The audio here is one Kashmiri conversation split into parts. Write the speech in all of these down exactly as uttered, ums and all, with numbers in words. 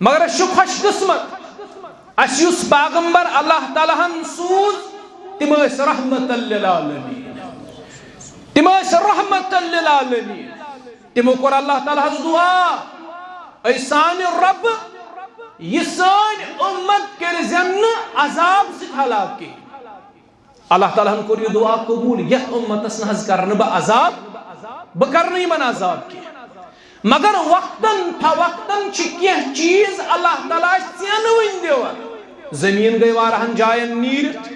مگر أسۍ چھِ خۄش قٕسمت، اَسہِ یُس پیغمبر اللہ تعالیٰ ہن سوٗز، تِم ٲسۍ رحمت للعالمین۔ تِم ٲسۍ رحمت للعالمین۔ تِمو کوٚر اللہ تعالیٰ ہس دُعا، اے سانہِ رۄب، یہِ سٲنۍ اُمت کٔرۍزٮ۪ن نہٕ عذاب سۭتۍ ہلاک کینٛہہ۔ اللہ تعالیٰ ہن کوٚر یہِ دُعا قبوٗل، یتھ اُمتس نہٕ حظ کرنہٕ بہٕ عذاب، بہٕ کرنہٕ یِمن عذاب کینٛہہ۔ مگر وقتاً فوقتاً چھِ کینٛہہ چیٖز اللہ تعالیٰ اَسہِ ژینہٕ وٕنۍ دِوان۔ زٔمیٖن گٔے واریاہن جاین نیٖرِتھ،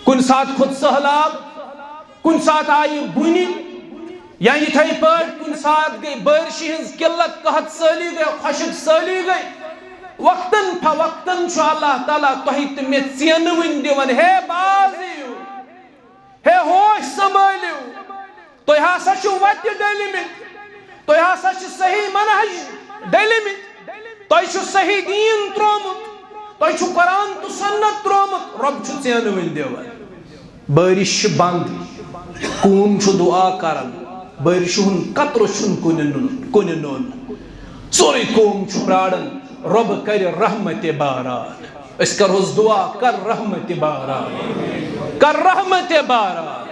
کُنہِ ساتہٕ کھوٚت سٔہلاب، کُنہِ ساتہٕ آیہِ بُنہِ، یا یِتھے پٲٹھۍ کُنہِ ساتہٕ گٔے بٲرشہِ ہٕنٛز قلت، قحط سٲلی گٔے، خۄشک سٲلی گٔے۔ وقتاً فوقتاً چھُ اللہ تعالیٰ تۄہہِ تہٕ مےٚ ژینہٕ وٕنۍ دِوان، ہے باز یِیِو، ہے ہوش سنبھٲلِو، تُہۍ ہسا چھِو وتہِ ڈٔلۍمٕتۍ، تُہۍ ہسا چھِ صحیح منہج ڈٔلۍمٕتۍ، تۄہہِ چھُ صحیح دیٖن ترٛوومُت، تۄہہِ چھُ قرآن تہٕ سنت ترٛوومُت، رۄب چھُ ژینہٕ وٕنۍ دِوان۔ بٲرِش چھِ بنٛد، قوم چھُ دُعا کران، بٲرِشہِ ہُنٛد قطرٕ چھُنہٕ کُنہِ نوٚن، کُنہِ نوٚن۔ سورُے قوم چھُ پرٛاران، رۄب کرِ رحمتِ باران۔ أسۍ کرہوس دُعا، کر رحمتِ باران، کر رحمتِ باران۔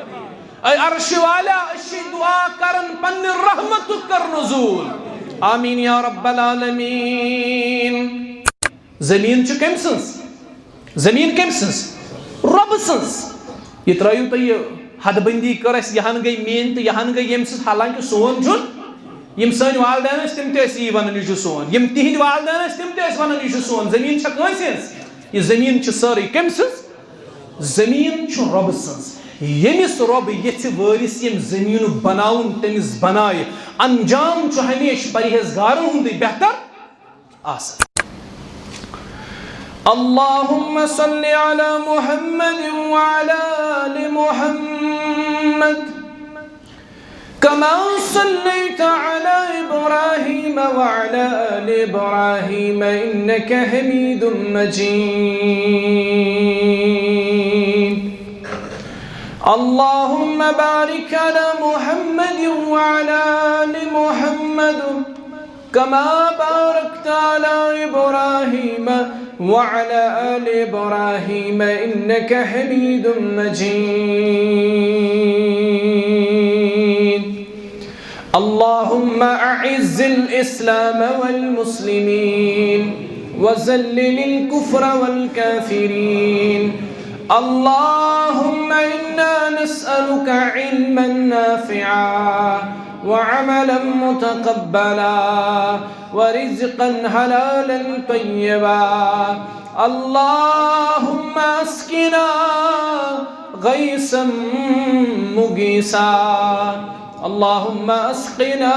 اے عرشہِ والا، أسۍ چھِ دُعا کران، پننہِ رحمتُک کر نزول۔ آمین یا رب العالمین۔ زٔمیٖن چھِ کٔمۍ سٕنٛز؟ زٔمیٖن کٔمۍ سٕنٛز؟ رۄبہٕ سٕنٛز۔ یہِ ترٛٲیِو تُہۍ، یہِ حد بندی کٔر اَسہِ، یہِ ہن گٔے میٛٲنۍ تہٕ یہِ ہن گٔے ییٚمۍ سٕنٛز، حالانکہِ سون چھُنہٕ۔ یِم سٲنۍ والدین ٲسۍ، تِم تہِ ٲسۍ یی وَنان، یہِ چھُ سون۔ یِم تِہِنٛدۍ والدین ٲسۍ، تِم تہِ ٲسۍ وَنان، یہِ چھُ سون۔ زٔمیٖن چھےٚ کٲنٛسہِ ہٕنٛز؟ یہِ زٔمیٖن چھِ سٲرٕے کٔمۍ سٕنٛز؟ زٔمیٖن چھُ رۄبہٕ سٕنٛز۔ ییٚمِس رۄب ییٚژھِ وٲرِث ییٚمہِ زٔمیٖنُک بناوُن، تٔمِس بنایہِ۔ انجام چھُ ہمیشہِ پرہیزگارن ہُنٛدُے بہتر آسان۔ اللهم صل على محمد وعلى آل محمد كما صليت على إبراهيم وعلى آل إبراهيم إنك حميد مجيد. اللهم بارك على محمد وعلى آل محمد كما باركت على إبراهيم وعلى آل إبراهيم إنك حميد مجيد. اللهم أعز الإسلام والمسلمين وذلل الكفر والكافرين. اللهم إنا نسألك علما نافعا وعملا متقبلا ورزقا حلالا طيبا. اللهم اسقنا غيثا مغيثا. اللهم اسقنا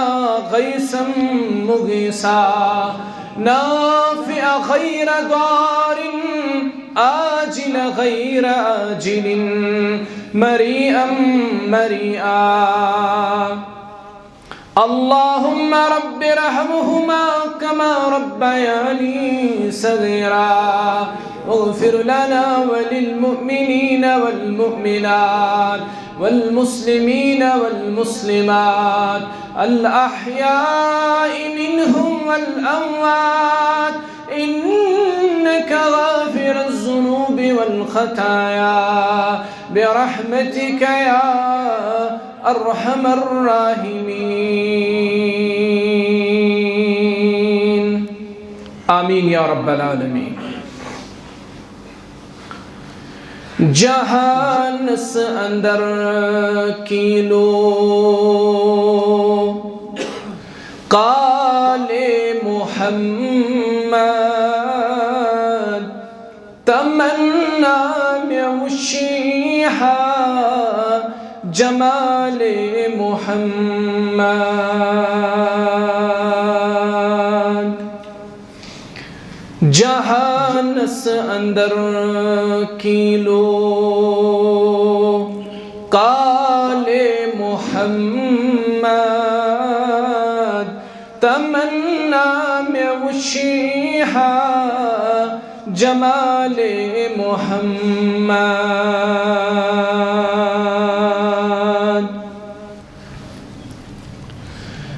غيثا مغيثا نافع غير ضار آجل غير آجل مريئا مريئا. اللهم رب ارحمهما كما ربياني صغيرا. واغفر لنا وللمؤمنين والمؤمنات والمسلمين والمسلمات الأحياء منهم والأموات إنك غافر الذنوب والخطايا برحمتك يا أرحم الراحمين. آمين يا رب العالمين. جہانس اندر کیلو قال محمد، تمنا مےٚ وٕچھی ہا جمال محمد۔ جہانس اندر کیلو قال محمد، تمنا مےٚ وٕچھی ہا جمال محمد۔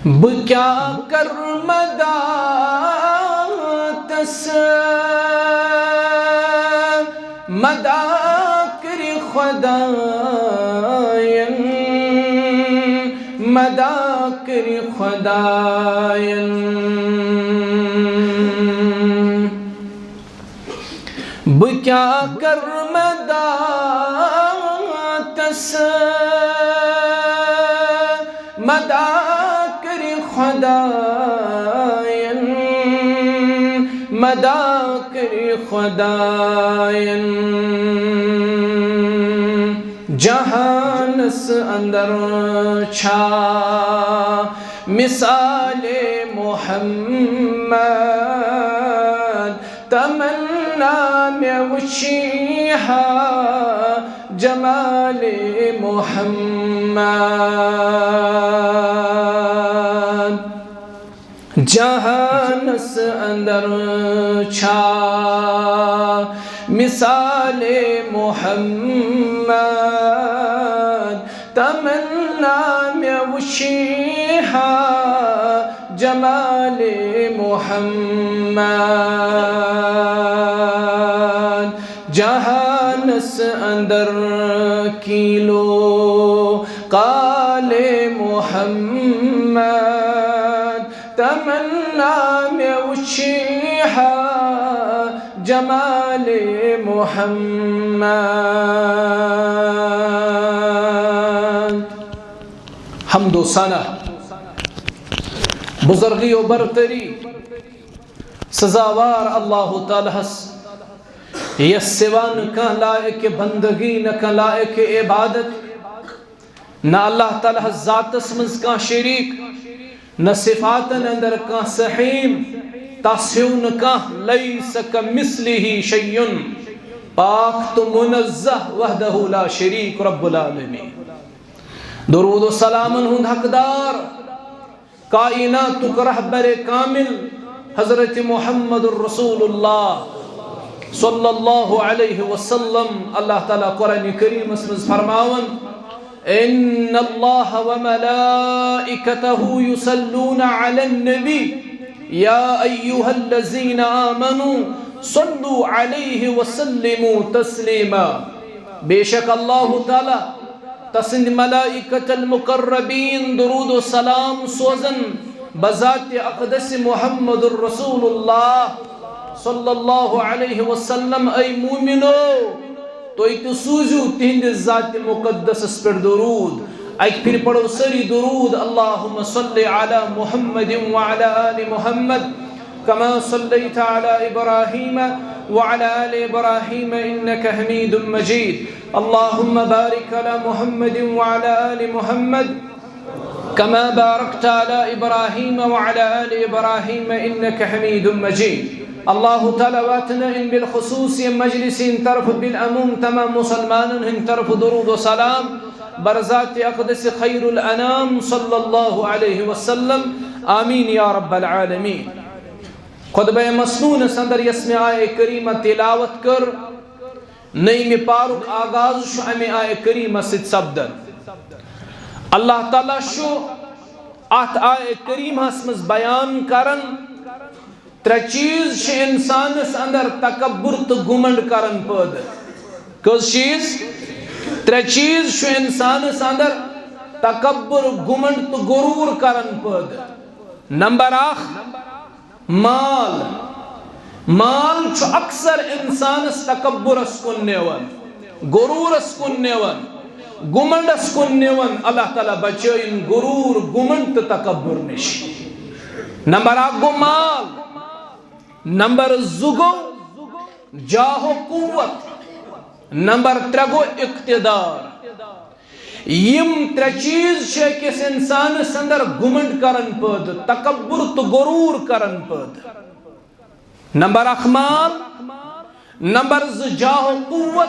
بہٕ کیٛاہ کرٕ مداح مداکر خداین، مداکر خداین۔ بہٕ کیٛاہ کَرٕ مداتس، مداکر خداین، مداکر خداین۔ جہانس اندر چھا مثال محمد، تمنا مےٚ وٕچھی ہا جمال محمد۔ جہانس اندر چھا مثال محمد، تمنا مےٚ وٕچھی ہا جمال محمد۔ جہانس اندر کیلو قال محمد، تمنا مےٚ وٕچھی ہا جمال محمد۔ حمد و ثنا، بزرگی و برتری سزاوار اللہ تعالیٰ ہس، یس سوا نہ کانٛہہ لائق بندگی، نہ کانٛہہ لائق عبادت، نہ اللہ تعالیٰ ہس ذاتس منٛز کانٛہہ شریک، نہ صفاتن اندر کانٛہہ سہیم، تس ہیو نہ کانٛہہ، لیس کمثلہ شیء، پاک تہٕ منزہ وحدہ لا شریک رب العالمین۔ درود و سلامن ہُنٛد حقدار، کائناتُک رہبر کامل حضرت محمد رسول اللہ صلی اللہ علیہ وسلم۔ اللہ تعالیٰ قرآن کریمس منٛز فرماوان، ان اللہ وملائکتہ یصلون علی النبی، یا ایھا الذین آمنوا صلوا علیہ وسلموا تسلیما۔ بے شک اللہ تعالیٰ، تسند ملائکت المقربین درود و سلام سوزن بذات اقدس محمد رسول اللہ صلی اللہ علیہ وسلم۔ اے مومنو، تُہۍ تہِ سوٗزِو تِہنٛدِس ذات مقدسس پٮ۪ٹھ درود۔ اکہِ پھِرِ پرو سٲری درود، اللہم صل علی محمد وعلی آل محمد، کما صلیت علی ابراہیم وعلی آل ابراہیم انک حمید مجید۔ اللہم بارک علی محمد وعلی آل محمد، کما بارکت علی ابراہیم وعلی آل ابراہیم انک حمید مجید۔ اللہ تعالیٰ واتنٲوِن بالخصوص یہِ مجلس ہٕنٛدِ طرفہٕ بالعموم تمام مسلمانن ہٕنٛدِ طرفہٕ درود و سلام بر ذات اقدس خیر الانام صلی اللہ علیہ وسلم۔ آمین یا رب العالمین۔ خطبہ مسنونس اندر یس مےٚ آیہ کریمہ تلاوت کٔر، نٔیمہِ پارُک آغاز چھُ امہِ آیہ کریمہ سۭتۍ سپدان۔ اللہ تعالیٰ چھُ اتھ آیہ کریمہس منٛز بیان کران، ترٛےٚ چیٖز چھِ انسانس اندر تکبر تہٕ گمنڈ کران پٲدٕ۔ کٔژ چیٖز؟ ترٛےٚ چیٖز چھُ انسانس اندر تکبر، گمنڈ تہٕ غرور کران پٲدٕ۔ نمبر اکھ، مال۔ مال چھُ اکثر انسانس تکبرس کُن نِوان، غرورس کُن نِوان، گمنڈس کُن نِوان۔ اللہ تعالیٰ بچٲیِن غرور، گمنڈ تہٕ تکبر نِش۔ نمبر اکھ گوٚو مال، نمبر زٕ گوٚو جاہ و قوت، نمبر ترٛےٚ گوٚو اقتدار۔ یِم ترٛےٚ چیٖز چھِ أکِس اِنسانَس اندر گُمنٛڈ کران پٲدٕ، تکبر تہٕ غرور کران پٲدٕ۔ نمبر اکھ مال، نمبر زٕ جاہ و قوت،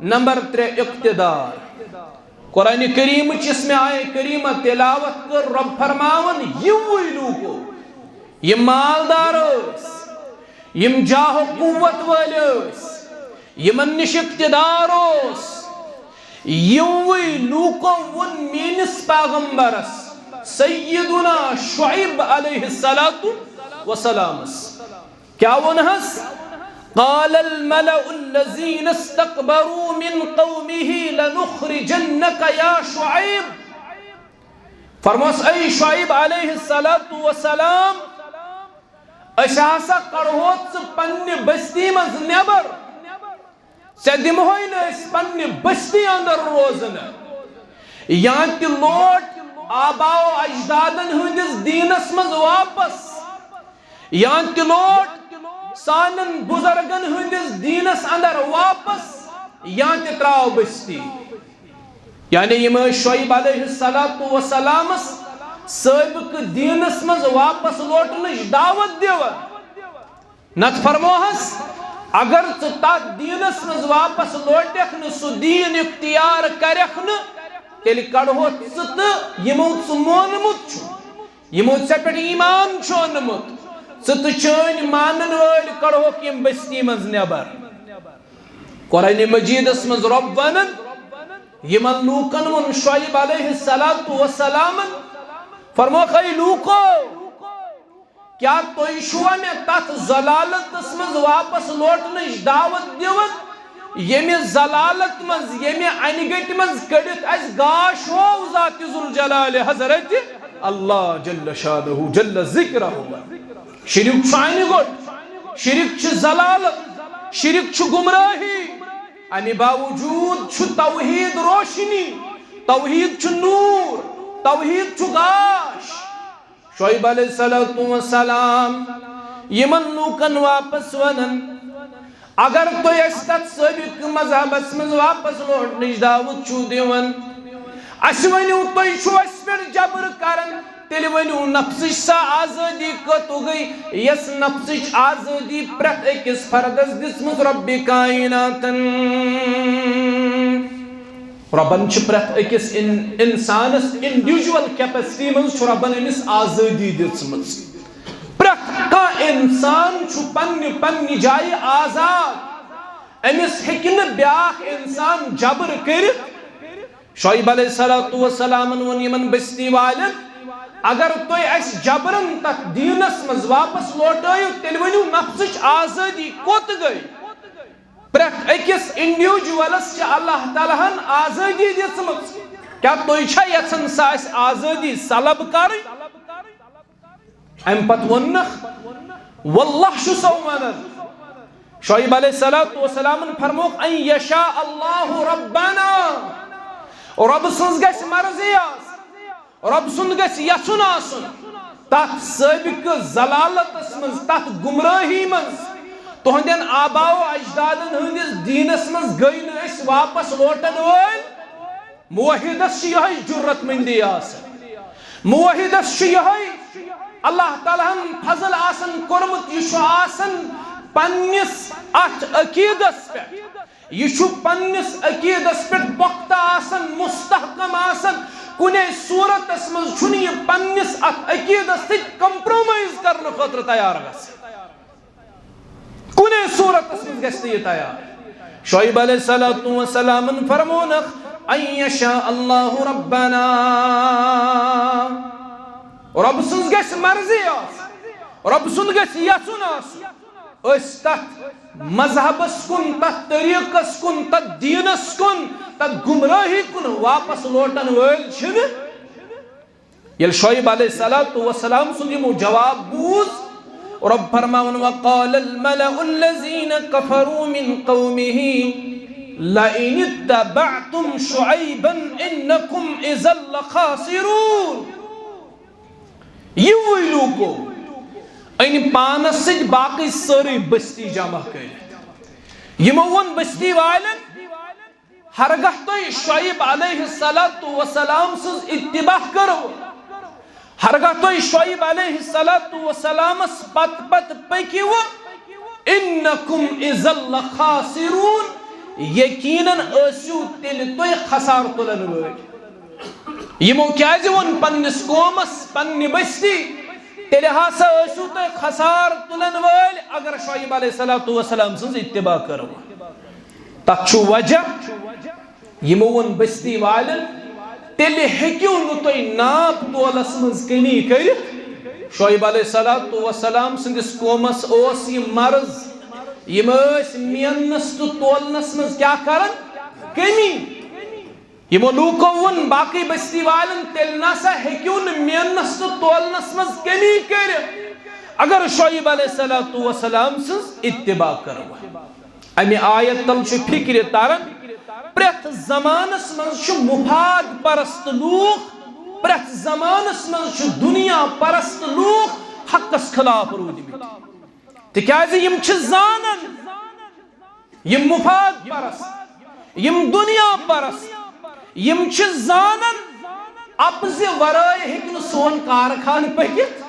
نمبر ترٛےٚ اقتدار۔ قرآن کریمٕچ یۄس مےٚ آیہ کریمہ تلاوت کٔر، رب فرماوان، یِموٕے لوٗکو، یِم مالدار ٲسۍ، یِم جاہ و قوت وٲلۍ ٲسۍ، یِمن نِش اقتدار اوس، یِموٕے لوٗکو ووٚن میٲنِس پیغمبرس سیدنا شعیب علیہ الصلوۃ والسلامس، کیٛاہ ووٚنہَس؟ قال الملأ الذين استكبروا من قومه لنخرجنك يا شعيب۔ فرموس، اے شعیب علیہ الصلوۃ والسلام، أسۍ ہسا کڑہوتھ ژٕ پننہِ بستی منٛز نٮ۪بر۔ ژےٚ دِمہوے نہٕ أسۍ پننہِ بستی اندر روزنہٕ۔ یا تہِ لوٹ آباو اجدادن ہٕنٛدِس دیٖنس منٛز واپس، یا تہِ لوٹ سانٮ۪ن بُزرگن ہٕنٛدِس دیٖنس اندر واپس، یا تہِ ترٛاو بستی۔ یعنی یِم ٲسۍ شعیب علیہ الصلوۃ والسلامس سٲبقہٕ دیٖنس منٛز واپس لوٹنٕچ دعوت دِوان۔ نتہٕ فرموہس، اگر ژٕ تتھ دیٖنس منٛز واپس لوٹکھ نہٕ، سُہ دیٖن اختیار کرکھ نہٕ، تیٚلہِ کڑہوتھ ژٕ تہٕ یِمو ژٕ مونمُت چھُ، یِمو ژےٚ پٮ۪ٹھ ایمان چھُ اوٚنمُت، ژٕ تہٕ چٲنۍ مانن وٲلۍ کڑہوکھ یِم بستی منٛز نٮ۪بر۔ قرآن مجیدس منٛز رۄب ونان، یِمن لوٗکن ووٚن شعیب علیہ الصلوۃ والسلامن، فرموکھ، اے لوٗکو، کیٛاہ تُہۍ چھُوا مےٚ تتھ ضلالتس منٛز واپس لوٹنٕچ دعوت دِوان، ییٚمہِ ضلالت منٛز، ییٚمہِ انہِ گٔٹہِ منٛز کٔڑِتھ اَسہِ گاش ہوو ذات ذوالجلال حضرت اللہ جل شانہ جل ذکرہ؟ شرک چھُ انہِ گوٚٹ، شرک چھُ ضلالت، شرک چھُ گمراہی۔ امہِ باوجود چھُ توحید روشنی، توحید چھُ نور، توحید چھُ گاش۔ شعیب علیہ الصلوۃ والسلام یِمن لوٗکن واپس ونان، اگر تُہۍ اَسہِ تتھ سٲبقہٕ مذہبس منٛز واپس لوٹنٕچ دعوت چھِو دِوان، اَسہِ ؤنِو، تُہۍ چھِو اَسہِ پٮ۪ٹھ جبر کران، تیٚلہِ ؤنِو، نفسٕچ سۄ آزٲدی کتھ گٔے، یۄس نفسٕچ آزٲدی پرٛٮ۪تھ أکِس فردس دِژمٕژ رۄبِ کائناتن؟ رۄبن چھِ پرٛٮ۪تھ أکِس اِن-، اِنسانس انڈیویجول کیپیسٹی منٛز چھُ رۄبن أمِس آزٲدی دِژمٕژ۔ پرٛٮ۪تھ کانٛہہ اِنسان چھُ پننہِ پننہِ جایہِ آزاد۔ أمِس ہیٚکہِ نہٕ بیٛاکھ اِنسان جبر کٔرِتھ۔ شعیب علیہ الصلوۃ والسلامن ووٚن یِمن بستی والٮ۪ن، اگر تُہۍ اَسہِ جبرن تتھ دیٖنس منٛز واپس لوٹٲیِو، تیٚلہِ ؤنِو، نفسٕچ آزٲدی کوٚت گٔے؟ پرٛٮ۪تھ أکِس انڈیویجولس چھِ اللہ تعالیٰ ہن آزٲدی دِژمٕژ۔ کیٛاہ تُہۍ چھا یژھان سۄ اَسہِ آزٲدی سلب کرٕنۍ؟ امہِ پتہٕ ووٚننکھ، واللہ چھُ سو ونان، شعیب علیہ الصلوۃ والسلامن فرمووُکھ، ان یشاء اللہ ربنا، رۄب سٕنٛز گژھِ مرضی آسٕنۍ، رۄب سُنٛد گژھِ یژھُن آسُن۔ تتھ سٲبقہٕ ضلالتس منٛز، تتھ گمراہی منٛز، تُہنٛدٮ۪ن آباو اجدادن ہٕنٛدِس دیٖنس منٛز گٔے نہٕ أسۍ واپس لوٹن وٲلۍ۔ موحدس چھِ یِہوٚے جرت مندی آسان۔ موحدس چھُ یِہوٚے اللہ تعالیٰ ہن فضل آسان کوٚرمُت، یہِ چھُ آسان پننِس اتھ عقیدس پٮ۪ٹھ۔ یہِ چھُ پننِس عقیدس پٮ۪ٹھ پۄختہٕ آسان، مستحکم آسان۔ کُنے صورتس منٛز چھُنہٕ یہِ پننِس اتھ عقیدس سۭتۍ compromise کرنہٕ خٲطرٕ تیار گژھان۔ کُنے صورتس منٛز گژھِ نہٕ یہِ تیار۔ شعیب علیہ الصلوۃ والسلامن فرمونکھ، ان یشاء اللہ ربنا، رۄب سٕنٛز گژھِ مرضی آسٕنۍ، رۄب سُنٛد گژھِ یژھُن آسُن۔ أسۍ تتھ مذہبس کُن، تتھ طریقس کُن، تتھ دیٖنس کُن، تتھ گمراہی کُن واپس لوٹن وٲلۍ چھِنہٕ۔ ییٚلہِ شعیب علیہ الصلوۃ والسلام سُنٛد یِمو جواب بوٗز، رۄب فرماوان، وقال الملأ الذين كفروا من قومه لئن اتبعتم شعيبا إنكم إذا لخاسرون۔ یِوٕے لوٗکو أنۍ پانس سۭتۍ باقٕے سٲرٕے بستی جمع کٔرِتھ۔ یِمو ووٚن بستی والٮ۪ن، ہرگاہ تُہۍ شعیب علیہ الصلوۃ والسلام سٕنٛز اتباع کٔرٕو، ہرگاہ تُہۍ شعیب علیہ الصلوۃ والسلامس پتہٕ پتہٕ پٔکِو، انکم اذا لخاسرون، یقیناً ٲسِو تیٚلہِ تُہۍ خسار تُلن وٲلۍ۔ یِمو کیازِ ووٚن پننِس قومس، پننہِ بستی، تیٚلہِ ہسا ٲسِو تُہۍ خسار تُلن وٲلۍ اگر شعیب علیہ الصلوۃ والسلام سٕنٛز اتباع کٔرٕو۔ تتھ چھُ وجہ، یِمو ووٚن بستی والٮ۪ن، تیٚلہِ ہیٚکِو نہٕ تُہۍ ناپ تولس منٛز کٔمی کٔرِتھ، شعیب علیہ الصلوۃ والسلام سٕنٛدِس قومس اوس یہِ مرض، یِم ٲسۍ میننس تہٕ تولنس منٛز کیٛاہ کران؟ کمی۔ یِمو لوٗکو ووٚن باقٕے بستی والٮ۪ن، تیٚلہِ نسا ہیٚکِو نہٕ میننس تہٕ تولنس منٛز کمی کٔرِتھ، اگر شعیب علیہ الصلوۃ والسلام سٕنٛز اتباع کرو۔ امہِ آیت تل چھُ فکرِ تران، پرٛٮ۪تھ زمانس منٛز چھُ مفاد پرست لوٗکھ، پرٛٮ۪تھ زمانس منٛز چھُ دُنیا پرست لوٗکھ حقس خلاف روٗدمٕتۍ۔ تِکیازِ یِم چھِ زانان، یِم مفاد پرست، یِم دُنیا پرست، یِم چھِ زانان، اپزِ ورٲے ہیٚکہِ نہٕ سون کارخانہٕ پٔکِتھ،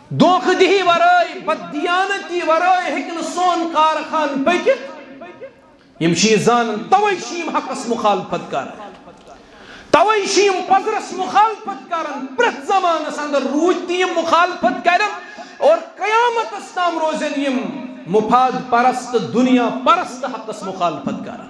دھوکہٕ دِہی ورٲے، بددیانتی ورٲے ہیٚکہِ نہٕ سون کارخانہٕ پٔکِتھ۔ یِم چھِ یہِ زانان، توے چھِ یِم حقس مخالفت کران، توے چھِ یِم پزرس مخالفت کران۔ پرٛٮ۪تھ زمانس اندر روٗدۍ تہِ یِم مخالفت کران اور قیامتس تام روزن یِم مفاد پرست، دُنیا پرست حقس مخالفت کران۔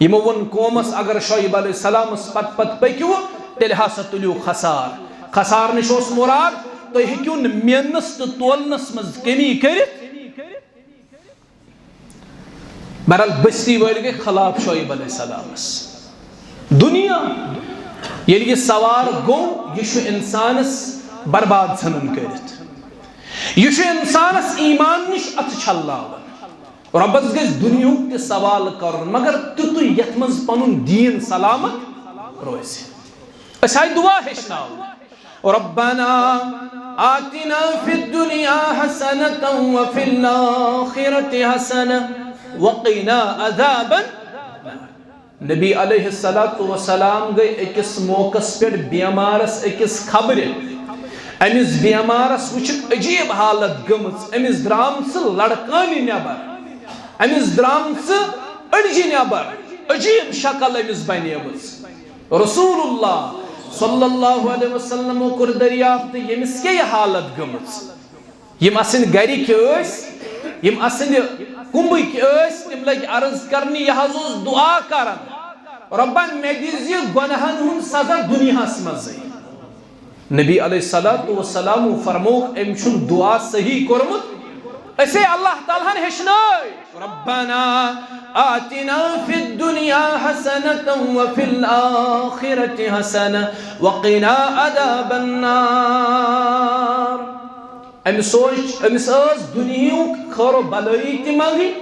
یِمو ووٚن قومس، اگر شعیب علیہ السلامس پتہٕ پتہٕ پٔکِو، تیٚلہِ ہسا تُلِو خسار۔ خسار نِش اوس مراد، تُہۍ ہیٚکِو نہٕ میننس تہٕ تولنس منٛز کمی کٔرِتھ۔ بہرحال، بستی وٲلۍ گٔے خلاف شعیب علیہ السلامس۔ دُنیا ییٚلہِ یہِ سوار گوٚو، یہِ چھُ انسانس برباد ژھٕنان کٔرِتھ، یہِ چھُ انسانس ایمان نِش اتھٕ چھلناوان۔ رۄبس گژھِ دُنیہُک تہِ سوال کرُن، مگر تیُتُے یتھ منٛز پنُن دیٖن سلامت روزِ۔ أسۍ آیہِ دُعا ہیٚچھناونہٕ، ربنا آتنا فی الدنیا حسنة وفی الآخرة حسنة وقنا عذاب النار۔ نبی علیہ الصلوۃ والسلام گٔے أکِس موقعس پٮ۪ٹھ بیمارس أکِس خبرِ۔ أمِس بیمارس وٕچھِکھ عجیب حالت گٔمٕژ، أمِس درٛامژٕ لڑکانہِ نٮ۪بر، أمِس درٛامژٕ أڈجہِ نٮ۪بر، عجیب شکل أمِس بنیمٕژ۔ رسول اللہ صلی اللہ علیہ وسلمو کوٚر دریافت، ییٚمِس کیٛاہ یہِ حالت گٔمٕژ؟ یِم اسٕنٛدۍ گرِکۍ ٲسۍ، یِم اسٕنٛدِ کُمبٕکۍ ٲسۍ، تِم لٔگۍ عرض کرنہِ، یہِ حظ اوس دُعا کران، رۄبا، مےٚ دِزِ گۄناہن ہُنٛد سزا دُنیاہس منٛزٕے۔ نبی علیہ الصلوۃ والسلام فرمووُکھ، أمۍ چھُنہٕ دُعا صحیح کوٚرمُت۔ أسے اللہ تعالیٰ ہن ہیٚچھنٲے، ربنا آتنا فی الدنیا حسنة وفی الآخرة حسنة وقنا عذاب النار۔ أمِس اوس، أمِس ٲس دُنیہُک خٲر و بلٲیی تہِ منٛگٕنۍ،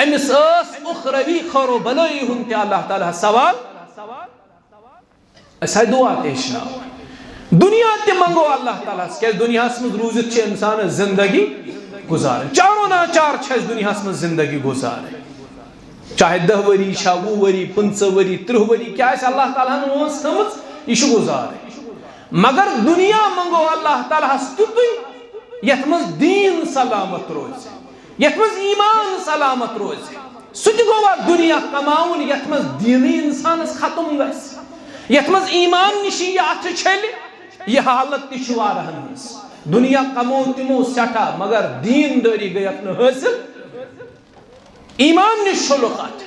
أمِس ٲس اُخروی خٲر و بلٲیی ہُنٛد تہِ اللہ تعالیٰ ہس سوال۔ أسۍ آے دُعا تہِ ہیٚچھناوان۔ دُنیا تہِ منٛگو اللہ تعالیٰ ہس، کیٛازِ دُنیاہس منٛز روٗزِتھ چھِ اِنسانس زندگی گُزارٕنۍ۔ چارو ناچار چھِ اَسہِ دُنیاہس منٛز زندگی گُزارٕنۍ۔ چاہے دَہ ؤری چھا، وُہ ؤری، پٕنٛژٕہ ؤری، تٕرٛہ ؤری، کیٛاہ آسہِ اللہ تعالیٰ ہن وٲنٛس تھٲمٕژ، یہِ چھُ گُزارٕنۍ۔ مگر دُنیا منٛگو اللہ تعالیٰ ہس تیُتُے یتھ منٛز دیٖن سلامت روزِ، یتھ منٛز ایمان سلامت روزِ۔ سُہ تہِ گوٚو اکھ دُنیا کماوُن یتھ منٛز دیٖنٕے انسانس ختم گژھِ، یتھ منٛز ایمان نِشی یہِ اتھٕ چھلہِ۔ یہِ حالت تہِ چھِ واریاہن ہٕنٛز۔ دُنیا کموو تِمو سٮ۪ٹھاہ، مگر دیٖن دٲری گٔیکھ نہٕ حٲصِل۔ ایمان نِش چھُلُکھ اتھ۔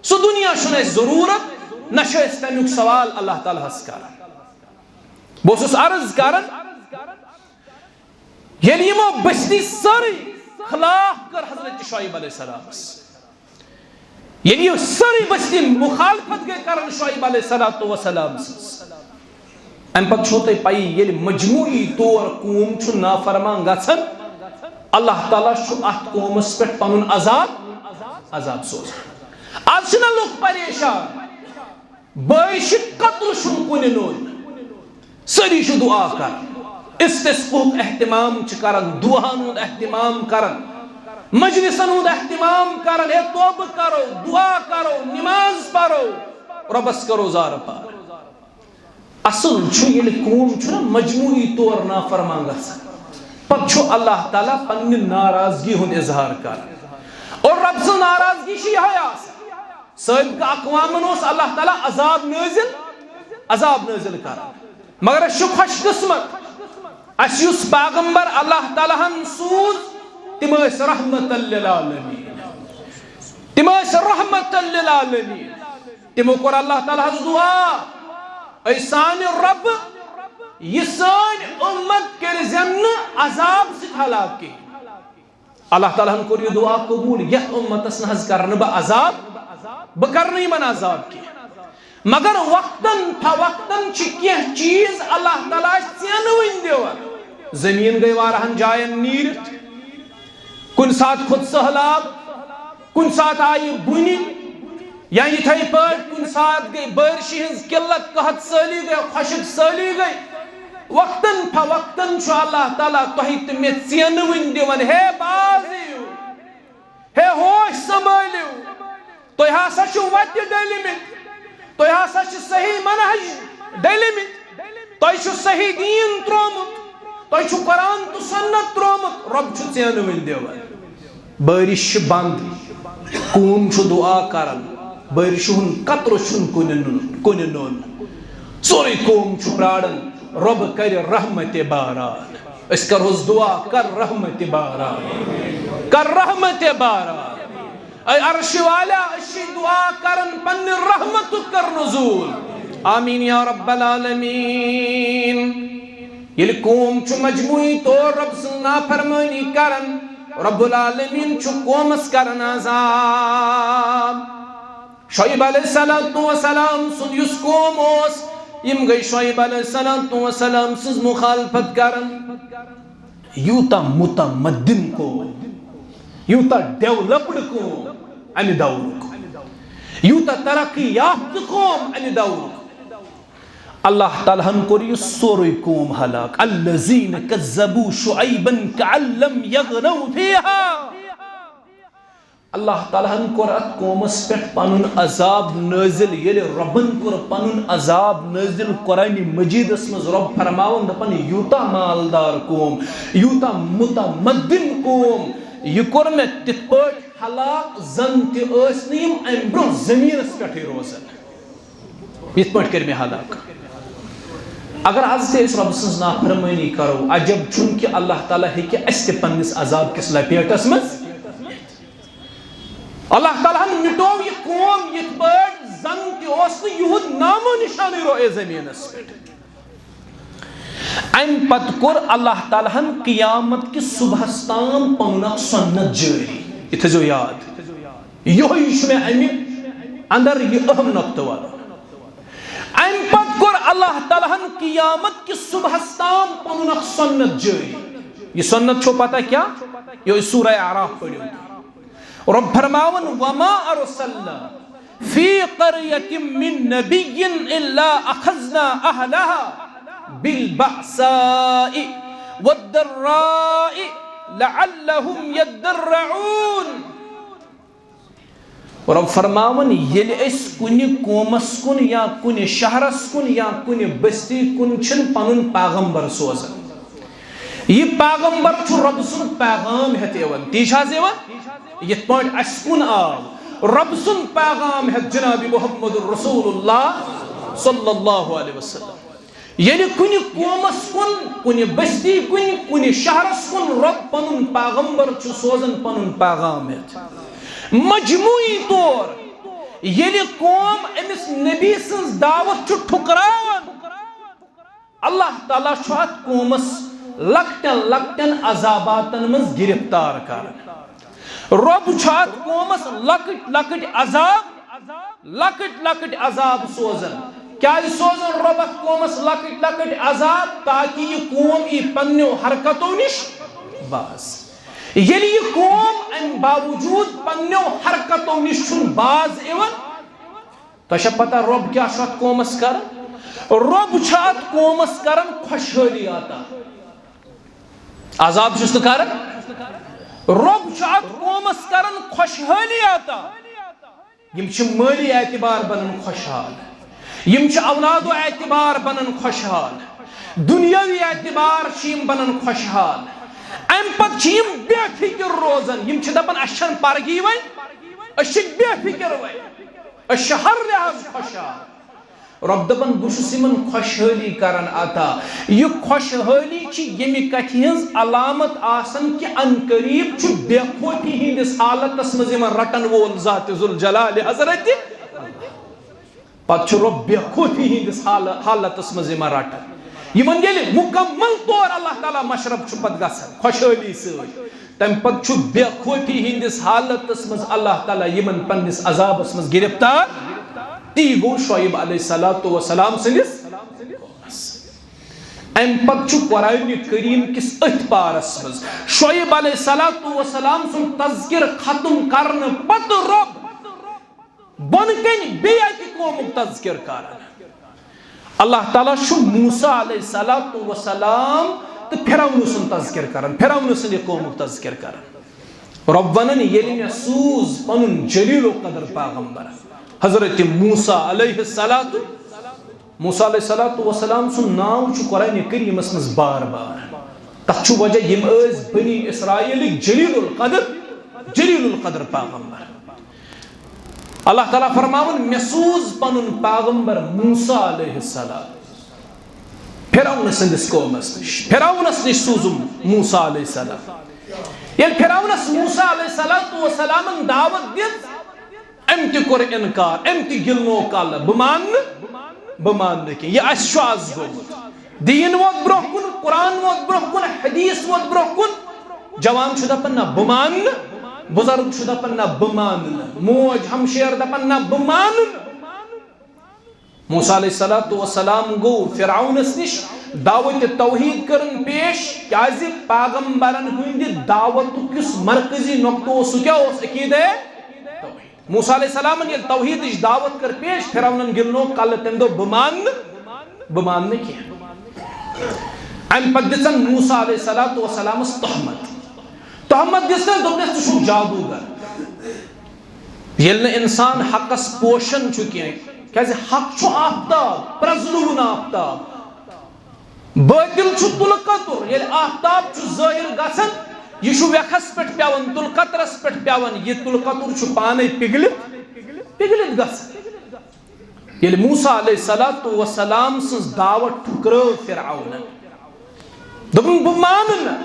سُہ دُنیا چھُنہٕ اَسہِ ضروٗرت، نہ چھُ اَسہِ تَمیُک سوال اللہ تعالیٰ ہس کران۔ بہٕ اوسُس عرض کران، ییٚلہِ یِمو بستی سٲرٕے خلاف کٔر حضرت شعیب علیہ السلامس، ییٚلہِ یہِ سٲرٕے بستی مخالفت گٔے کران شعیب علیہ الصلوۃ والسلام سٕنٛز، اَمہِ پتہٕ چھو تۄہہِ پَیی، ییٚلہِ مجموعی طور قوم چھُ نافرمان گژھان، اللہ تعالیٰ چھُ اَتھ قومس پٮ۪ٹھ پنُن عذاب، عذاب سوزان۔ آز چھِنہ لُکھ پریشان، بٲیشہِ قتل چھُنہٕ کُنہِ نوٚن۔ سٲری چھِ دُعا کران، استسقاہُک اہتمام چھِ کران، دُعاہن ہُنٛد اہتمام کران، مجلسن ہُنٛد اہتمام کران، ہے توبہٕ کرو، دُعا کرو، نماز پرو، رۄبس کرو زارٕ پار۔ اصل چھُ ییٚلہِ قوم چھُنہ مجموعی طور نافرمان گژھان، پتہٕ چھُ اللہ تعالیٰ پننہِ ناراضگی ہُنٛد اظہار کران۔ اور رۄب سٕنٛز ناراضگی چھِ یِہوٚے آسان۔ سٲبقہٕ اقوامن اوس اللہ تعالیٰ عذاب نٲزِل، عذاب نٲزِل کران۔ مگر أسۍ چھِ خۄش قسمت، اَسہِ یُس پیغمبر اللہ تعالیٰ ہن سوٗز، تِم ٲسۍ رحمت للعالمین۔ تِم ٲسۍ رحمت للعالمین۔ تِمو کوٚر اللہ تعالیٰ ہس دُعا، اے سانہِ رۄب، یہِ سٲنۍ اُمت کٔرۍزٮ۪ن نہٕ عذاب سۭتۍ ہلاک کینٛہہ۔ اللہ تعالیٰ ہن کوٚر یہِ دعا قبوٗل، یتھ اُمتس نہ حظ کرنہٕ بہٕ عذاب، بہٕ کرنہٕ یِمن عذاب کینٛہہ۔ مگر وقتاً فوقتاً چھِ کینٛہہ چیٖز اللہ تعالیٰ ژینہٕ وٕنۍ دِوان۔ زٔمیٖن گٔے واریاہن جاین نیٖرِتھ، کُنہِ ساتہٕ کھوٚت سٔہلاب، کُنہِ ساتہٕ آیہِ بُنہِ، یا یِتھے پٲٹھۍ کُنہِ ساتہٕ گٔے بٲرشہِ ہٕنٛز قلت، قحط سٲلی گٔے، خۄشک سٲلی گٔے۔ وقتاً فوقتاً چھُ اللہ تعالیٰ تۄہہِ تہٕ مےٚ ژینہٕ وٕنۍ دِوان، ہے باز یِیِو، ہے ہوش سنبھٲلِو، تُہۍ ہسا چھِو وتہِ ڈٔلمٕتۍ، تُہۍ ہسا چھِ صحیح منہج ڈٔلمٕتۍ، تۄہہِ چھُ صحیح دیٖن ترٛوومُت، تۄہہِ چھُ قرآن تہٕ سنت ترٛوومُت، رۄب چھُ ژینہٕ وٕنۍ دِوان۔ بٲرِش چھِ بنٛد، قوم چھُ دُعا کران، بٲرِشہِ ہُنٛد قطرٕ چھُنہٕ کُنہِ نوٚن، کُنہِ نوٚن۔ سورُے قوم چھُ پرٛاران، رۄب کرِ رحمتِ باران۔ أسۍ کرہوس دُعا، کر رحمتِ باران، کر رحمتِ باران۔ اے عرشہِ والا، أسۍ چھِ دُعا کران، پننہِ رحمتُک کر نزول۔ آمین یا رب العالمین۔ ییٚلہِ قوم چھُ مجموعی طور رۄب سٕنٛز نافرمٲنی کران، رب العالمین چھُ قومس کران عذاب۔ شعیب علیہ الصلوۃ والسلام سُنٛد یُس قوم اوس، یِم گٔے شعیب علیہ الصلوۃ والسلام سٕنٛز مخالفت کران۔ یوٗتاہ متمدن قوم، یوٗتاہ ڈیولپڈ قوم امہِ دورُک، یوٗتاہ ترقی یافتہٕ قوم امہِ دورُک۔ اللہ تعالیٰ ہن کوٚر یہِ سورُے قوم ہلاک۔ الذین کذبوا شعیبا کأن لم یغنوا فیہا۔ اللہ تعالیٰ ہن کوٚر اتھ قومس پٮ۪ٹھ پنُن عذاب نٲزِل۔ ییٚلہِ رۄبن کوٚر پنُن عذاب نٲزِل قرآنِ مجیدس منٛز، رۄب فرماوان دپان، یوٗتاہ مالدار قوم، یوٗتاہ متمدن قوم، یہِ کوٚر مےٚ تِتھ پٲٹھۍ ہلاک، زن تہِ ٲسۍ نہٕ یِم امہِ برونٛہہ زٔمیٖنس پٮ۪ٹھٕے روزان۔ یِتھ پٲٹھۍ کٔرۍ مےٚ ہلاک۔ اگر از تہِ أسۍ رۄبہٕ سٕنٛز نافرمٲنی کرو، عجب چھُنہٕ کہِ اللہ تعالیٰ ہیٚکہِ اسہِ تہِ پننِس عذاب کِس لپیٹس منٛز۔ اللہ تعالیٰ ہن مِٹوو یہِ قوم یِتھ پٲٹھۍ زن تہِ اوس نہٕ یِہُنٛد نامو نشانٕے روئے زٔمیٖنس پٮ۪ٹھ۔ امہِ پتہٕ کوٚر اللہ تعالیٰ ہن قیامت کِس صبحس تام پنُن اکھ سُنت جٲری۔ یہِ تھٲیزیو یاد، یِہوٚے چھُ مےٚ امہِ اندر یہِ اہم نۄقطہٕ وَنُن۔ امہِ پتہٕ کوٚر اللہ تعالیٰ ہن قیامت کِس صبحس تام پنُن اکھ سُنت جٲری۔ یہِ سُنت چھو پتہ کیٛاہ؟ یہِ سورہ اعراف پٔرِو۔ رۄب فرماوان، وما ارسلنا فی قریۃ من نبی الا اخذنا اہلہا بالبأساء والضراء لعلهم یضرعون۔ رۄب فرماوان، ییٚلہِ أسۍ کُنہِ قومس کُن یا کُنہِ شہرس کُن یا کُنہِ بستی کُن چھِن پنُن پیغمبر سوزان، یہِ پیغمبر چھُ رۄب سُنٛد پیغام ہٮ۪تھ یِوان۔ تی چھا حظ یِوان؟ یِتھ پٲٹھۍ اَسہِ کُن آو رۄب سُنٛد پیغام ہٮ۪تھ جناب محمد رسول اللہ صلی اللہ علیہ وسلم۔ ییٚلہِ کُنہِ قومس کُن، کُنہِ بستی کُن، کُنہِ شہرس کُن رۄب پنُن پیغمبر چھُ سوزان پنُن پیغام ہٮ۪تھ، مجموعی طور ییٚلہِ قوم أمِس نبی سٕنٛز دعوت چھُ ٹھُکراوان، اللہ تعالیٰ چھُ اتھ قومس لۄکٹٮ۪ن لۄکٹٮ۪ن عذاباتن منٛز گرفتار کران۔ رۄب چھُ اتھ قومس لۄکٕٹۍ لۄکٕٹۍ عذاب، لۄکٕٹۍ لۄکٕٹۍ عذاب سوزان۔ کیازِ سوزان رۄب اتھ قومس لۄکٕٹۍ لۄکٕٹۍ عذاب؟ تاکہ یہِ قوم یی پننیو حرکتو نِش باز۔ ییٚلہِ یہِ قوم امہِ باوجود پننیو حرکتو نِش چھُنہٕ باز یِوان، تۄہہِ چھا پتہ رۄب کیٛاہ چھُ اتھ قومس کران؟ رۄب چھُ اتھ قومس کران خۄشحٲلی عطا۔ عذاب چھُس نہٕ کران، رۄب چھُ اتھ قومس کران خۄشحٲلی عطا۔ یِم چھِ مٲلی اعتبار بنان خۄشحال، یِم چھِ اولادو اعتبار بنان خۄشحال، دُنیٲوی اعتبار چھِ یِم بنان خۄشحال۔ امہِ پتہٕ چھِ یِم بے فکر روزان، یِم چھِ دپان، اسہِ چھنہٕ پرگی وۄنۍ، أسۍ چھِ بے فکر وۄنۍ، أسۍ چھِ ہر لحاظ خۄشحال۔ رۄب دپان، بہٕ چھُس یِمن خۄشحٲلی کران عطا۔ یہِ خۄشحٲلی چھِ ییٚمہِ کتھِ ہٕنٛز علامت آسان کہِ ان قریب چھُ بے خوفی ہٕنٛدِس حالتس منٛز یِمن رٹن وول ذات ذوالجلال حضرت۔ پتہٕ چھُ رۄب بے خوفی ہٕنٛدِس حال-، حالتس منٛز یِمن رٹان۔ یِمن ییٚلہِ مُکمل طور اللہ تعالیٰ مشرب چھُ پتہٕ گژھان خۄشحٲلی سۭتۍ، تمہِ پتہٕ چھُ بے خوفی ہٕنٛدِس حالتس منٛز اللہ تعالیٰ یِمن پننِس عذابس منٛز گرفتار۔ تی گوٚو شعیب علیہ الصلوۃ والسلام سٕنٛدِس قومس۔ امہِ پتہٕ چھُ قرآن کریم کِس أتھۍ پارس منٛز شعیب علیہ الصلوۃ والسلام سُنٛد تذکر ختم کرنہٕ پتہٕ رۄب بۄنہٕ کنہِ بیٚیہِ اکہِ قومُک تذکر کران۔ اللہ تعالیٰ چھُ موسیٰ علیہ الصلوۃ والسلام تہٕ فرعون سُنٛد تذکر کران، فرعون سٕنٛدِ قومُک تذکر کران۔ رۄب ونان، ییٚلہِ مےٚ سوٗز پنُن جلیل القدر پیغمبر حضرت موسیٰ علیہ الصلوۃ، موسیٰ علیہ الصلوۃ والسلام سُنٛد ناو چھُ قرآن کریمس منٛز بار بار۔ تتھ چھُ وجہ، یِم ٲسۍ بنی اسرائیلٕکۍ جلیل القدر، جلیل القدر پیغمبر۔ اللہ تعالیٰ فرماوان، مےٚ سوٗز پنُن پیغمبر موسیٰ علیہ السلام فرعون سٕنٛدِس قومس نِش، فرعونس نِش سوٗزُم موسیٰ علیہ السلام۔ ییٚلہِ فرعونس موسیٰ علیہ الصلوۃ والسلامن دعوت دِژ، أمۍ تہِ کوٚر انکار، أمۍ تہِ گِلنوو کلہٕ، بہٕ مانہٕ نہٕ، بہٕ مانہٕ نہٕ کینٛہہ، یہِ اَسہِ چھُ از گوٚمُت۔ دیٖن ووت برٛونٛہہ کُن، قرآن ووت برٛونٛہہ کُن، حدیث ووت برٛونٛہہ کُن، جوان چھُ دپان، نہ بہٕ مانہٕ نہٕ، بُزرگ چھُ دپان، نہ بہٕ مانہٕ نہٕ، موج ہمشیر دپان، نہ بہٕ مانہٕ نہٕ۔ موسیٰ علیہ الصلوۃ والسلام گوٚو فرعونس نِش، دعوت توحید کٔرٕن پیش، کیازِ پیغمبرن ہٕنٛدِ دعوتُک یُس مرکزی نقطہٕ اوس، سُہ کیٛاہ اوس؟ عقیدے توحید۔ موسیٰ علیہ السلامن ییٚلہِ توحیدٕچ دعوت کٔر پیش، فرعونن گِلنوو کلہٕ، تٔمۍ دوٚپ، بہٕ مانہٕ نہٕ، بہٕ مانہٕ نہٕ کینٛہہ۔ امہِ پتہٕ دِژن موسیٰ علیہ الصلوۃ والسلامس تہمت۔ تہمت دِژنس، دوٚپنس، ژٕ چھُکھ جادوگر۔ ییٚلہِ نہٕ انسان حقس پوشان چھُ کینٛہہ، کیازِ حق چھُ آفتاب، پرزلوُن آفتاب۔ باطل چھُ تُلہٕ کتُر، ییٚلہِ آفتاب چھُ ظٲہِر گژھان، یہِ چھُ ویکھس پٮ۪ٹھ پٮ۪وان، تُلہٕ کترس پٮ۪ٹھ پٮ۪وان، یہِ تُلہٕ کتُر چھُ پانے پِگلِتھ، پِگلِتھ گژھان۔ ییٚلہِ موسیٰ علیہ الصلوۃ والسلام سٕنٛز دعوت ٹھُکرٲو فرعونن، دوٚپُن، بہٕ مانہٕ نہٕ۔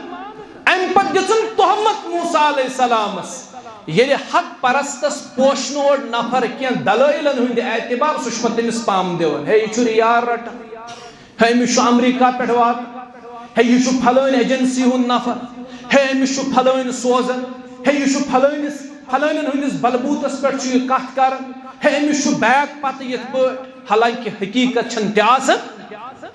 امہِ پتہٕ دِژٕن تہمت موسیٰ علیہ السلامس۔ ییٚلہِ حق پرستس پوشنوو نفر کینٛہہ دلٲیلن ہُنٛد اعتبار، سُہ چھُ پتہٕ تٔمِس پام دِوان، ہے، یہِ چھُ رِیار رٹان، ہے، أمِس چھُ امریکہ پٮ۪ٹھ واتان، ہے، یہِ چھُ پھلٲنۍ ایجنسی ہُنٛد نفر، ہے، أمِس چھُ پھلٲنۍ سوزان، ہے، یہِ چھُ پھلٲنِس، پھلٲنٮ۪ن ہٕنٛدِس بلبوٗتس پٮ۪ٹھ چھُ یہِ کتھ کران، ہے، أمِس چھُ بیک پتہٕ یِتھ پٲٹھۍ۔ حالانکہ حقیقت چھنہٕ تہِ آسان۔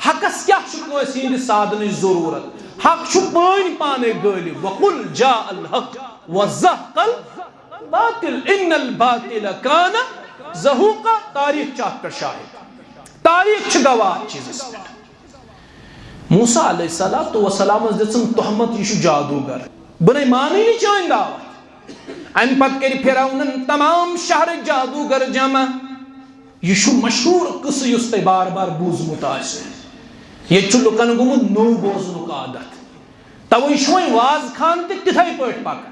حقس کیٛاہ چھُ کٲنٛسہِ ہٕنٛدِ سادنٕچ ضروٗرت؟ حق چھُ پٲنۍ پانے غٲلب۔ وقل جاء الحق وزهق الباطل ان الباطل كان زهوقا۔ تاریخ چھِ اتھ پٮ۪ٹھ شاہد، تاریخ چھِ گواہ اتھ چیٖزس پٮ۪ٹھ۔ موسیٰ علیہ الصلوۃ والسلامس دِژٕن تہمت، یہِ چھُ جادوگر، بہٕ نے مانٕے نہٕ چٲنۍ دعوت۔ امہِ پتہٕ کٔرۍ فرعونن تمام شہرٕکۍ جادوگر جمع۔ یہِ چھُ مشہوٗر قصہٕ یُس تۄہہِ بار بار بوٗزمُت آسہِ۔ ییٚتہِ چھُ لُکن گوٚمُت نوٚو بوزنُک عادت، توے چھُ وۄنۍ واز خان تہِ تِتھے پٲٹھۍ پکان۔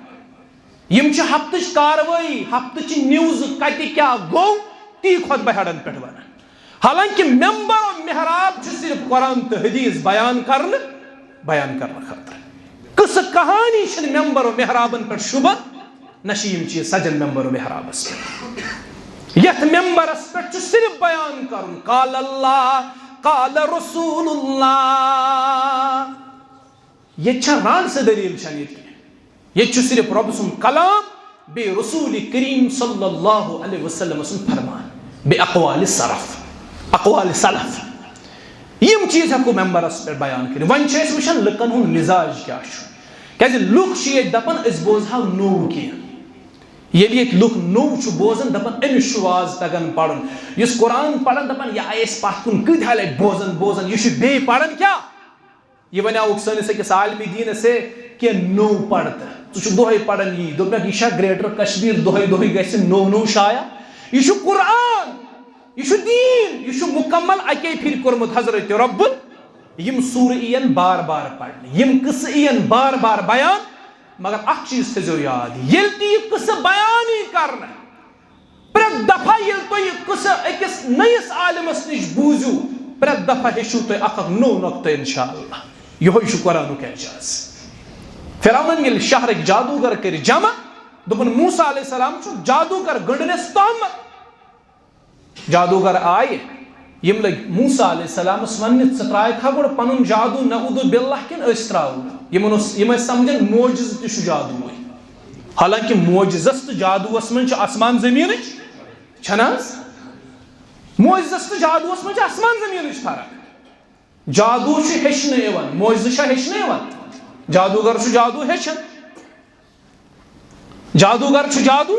یِم چھِ ہفتٕچ کاروٲیی، ہفتٕچہِ نیوزٕ کتہِ کیٛاہ گوٚو، تی خطبہٕ ہیڈن پٮ۪ٹھ ونان۔ حالانکہ ممبر و محراب چھُ صرف قرآن تہٕ حدیث بیان کرنہٕ، بیان کرنہٕ خٲطرٕ۔ قصہٕ کہانی چھِنہٕ ممبر و محرابن پٮ۪ٹھ شوٗبان، نہ چھِ یِم چیٖز سجن ممبر و محرابس پٮ۪ٹھ۔ یتھ ممبرس پٮ۪ٹھ چھُ صرف بیان کرُن، قال اللہ، قال رسول اللہ۔ ییٚتہِ چھےٚ رانٛڈ سٕہ دٔلیٖل چھَنہٕ ییٚتہِ کینٛہہ۔ ییٚتہِ چھُ صرف رۄب سُنٛد کلام، بیٚیہِ رسول کریم صلی اللہ علیہ وسلم سُنٛد فرمان، بیٚیہِ اقوال سلف، اقوال سلف۔ یِم چیٖز ہٮ۪کو ممبرس پٮ۪ٹھ بیان کٔرِتھ۔ وۄنۍ چھِ أسۍ وٕچھان لُکن ہُنٛد مِزاج کیٛاہ چھُ، کیٛازِ لُکھ چھِ ییٚتہِ دپان أسۍ بوزہاو نوٚو کینٛہہ۔ ییٚلہِ ییٚتہِ لُکھ نوٚو چھُ بوزان، دپان أمِس چھُ واز تگان پرُن۔ یُس قرآن پران، دپان یہِ آیہِ اَسہِ پتھ کُن، کۭتۍ حالہِ بوزان بوزان، یہِ چھُ بیٚیہِ پران کیٛاہ؟ یہِ وَنیٛاوُکھ سٲنِس أکِس عالمِ دیٖنَس، ہے، کینٛہہ نوٚو پَر تہٕ۔ ژٕ چھُکھ دۄہَے پَران یی۔ دوٚپمَکھ، یہِ چھا گریٹر کشمیر؟ دۄہَے دۄہَے گژھِ نوٚو نوٚو شایع۔ یہِ چھُ قرآن، یہِ چھُ دیٖن، یہِ چھُ مُکمل اَکے پھِرِ کوٚرمُت حضرت رۄبُن۔ یِم سوٗرٕ یِیَن بار بار پَرنہٕ، یِم قٕصہٕ یِیَن بار بار بیان، مگر اَکھ چیٖز تھٲیزیو یاد، ییٚلہِ تہِ یہِ قٕصہٕ بیان یی کَرنہٕ، پرٛٮ۪تھ دفعہ ییٚلہِ تُہۍ یہِ قصہٕ أکِس نٔیِس عالمس نِش بوٗزِو، پرٛٮ۪تھ دفعہ ہیٚچھِو تُہۍ اکھ اکھ نوٚو نۄقطہٕ، انشاءاللہ۔ یِہوٚے چھُ قرآنُک اعجاز۔ فرعونن ییٚلہِ شہرٕکۍ جادوگر کٔرۍ جمع، دوٚپُن، موسیٰ علیہ السلام چھُ جادوگر، گٔنٛڈنس تہمت۔ جادوگر آیہِ، یِم لٔگۍ موسیٰ علیہ السلامس وننہِ، "ژٕ ترٛاوکھا گۄڈٕ پنُن جادو، نعوذ باللہ، کِنہٕ أسۍ ترٛاوو؟" یِمن اوس، یِم ٲسۍ سمجھان معجزٕ تہِ چھُ جادوٗوٕے۔ حالانکہ معجزس تہٕ جادوٗوس منٛز چھِ آسمان زٔمیٖنٕچ، چھَنہٕ حظ؟ معجزس تہٕ جادوٗوس منٛز چھِ آسمان زٔمیٖنٕچ فرق۔ جادوٗ چھُ ہیٚچھنہٕ یِوان، معجزٕ چھا ہیٚچھنہٕ یِوان؟ جادوٗگر چھُ جادوٗ ہیٚچھان۔ جادوٗگر چھُ جادوٗ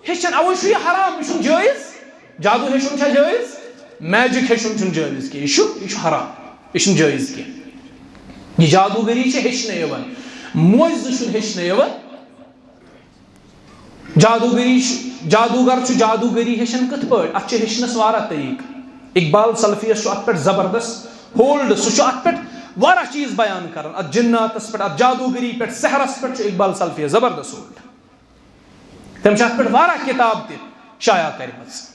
ہیٚچھان، اَوَے چھُ یہِ حرام، یہِ چھُنہٕ جٲیِز۔ جادوٗ ہیٚچھُن چھا جٲیِز؟ میجک ہیٚچھُن چھُنہٕ جٲیِز کینٛہہ، یہِ چھُ، یہِ چھُ حرام، یہِ چھُنہٕ جٲیِز کینٛہہ۔ یہِ جادوٗگٔری چھِ ہیٚچھنہٕ یِوان، معجزٕ چھُنہٕ ہیٚچھنہٕ یِوان۔ جادوٗگٔری چھُ، جادوٗگر چھُ جادوٗگٔری ہیٚچھان کِتھ پٲٹھۍ؟ اَتھ چھِ ہیٚچھنَس واریاہ طریٖقہٕ۔ اقبال سلفیَس چھُ اَتھ پٮ۪ٹھ زبردست ہولڈ، سُہ چھُ اَتھ پٮ۪ٹھ واریاہ چیٖز بیان کران، اَتھ جِناتَس پٮ۪ٹھ، اَتھ جادوٗگٔری پٮ۪ٹھ، سحرَس پٮ۪ٹھ چھُ اقبال سلفیَس زبردست ہولڈ۔ تٔمۍ چھِ اَتھ پٮ۪ٹھ واریاہ کِتاب تہِ شایع کٔرمٕژ۔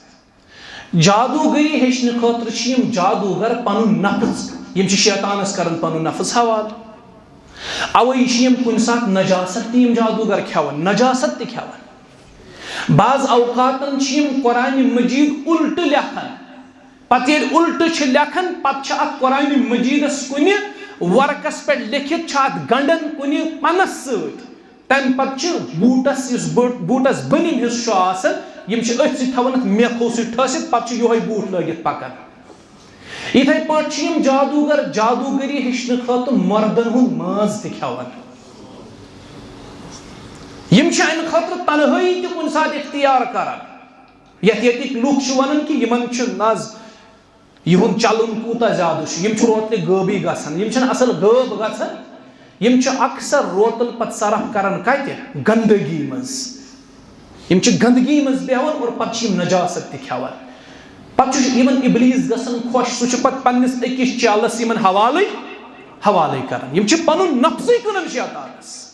جادوٗگٔری ہیٚچھنہٕ خٲطرٕ چھِ یِم جادوٗگر پَنُن نفس، یِم چھِ شیطانَس کران پَنُن نفس حوالہٕ۔ اَوَے چھِ یِم کُنہِ ساتہٕ نجاست تہِ یِم جادوٗگر کھٮ۪وان، نجاست تہِ کھٮ۪وان۔ بعض اوقاتن چھِ یِم قرآنِ مجیٖد اُلٹہٕ لیکھان۔ پتہٕ ییٚلہِ اُلٹہٕ چھِ لیکھان، پتہٕ چھِ اَتھ قرآنِ مجیٖدس کُنہِ ورقس پٮ۪ٹھ لیکھِتھ، چھِ اَتھ گنٛڈان کُنہِ پنس سۭتۍ۔ تَمہِ پتہٕ چھِ بوٗٹس، یُس بوٗ-، بوٗٹس بٔنِم حصہٕ چھُ آسان، یِم چھِ أتھۍ سۭتۍ تھاوان اَتھ میخو سۭتۍ ٹھٲسِتھ، پتہٕ چھُ یِہوٚے بوٗٹ لٲگِتھ پکان۔ یِتھَے پٲٹھۍ چھِ یِم جادوٗگر جادوٗگٔری ہیٚچھنہٕ خٲطرٕ مردن ہُنٛد ماز تہِ کھٮ۪وان۔ یِم چھِ اَمہِ خٲطرٕ تنہٲیی تہِ کُنہِ ساتہٕ اختیار کران۔ یَتھ ییٚتِکۍ لُکھ چھِ وَنان کہِ یِمَن چھُ نَز، یِہُنٛد چَلُن کوٗتاہ زیادٕ چھُ، یِم چھِ روتلہِ غٲبٕے گژھان، یِم چھِنہٕ اَصٕل غٲب گژھان، یِم چھِ اکثر روتل پَتہٕ صرف کران کَتہِ؟ گندگی منٛز۔ یِم چھِ گندگی منٛز بیٚہوان اور پَتہٕ چھِ یِم نجاست تہِ کھٮ۪وان۔ پَتہٕ چھُ یِمَن اِبلیٖس گژھان خۄش، سُہ چھُ پَتہٕ پنٛنِس أکِس چیلَس یِمَن حوالٕے، حوالٕے کران۔ یِم چھِ پَنُن نفسٕے کٕنان شیطانَس۔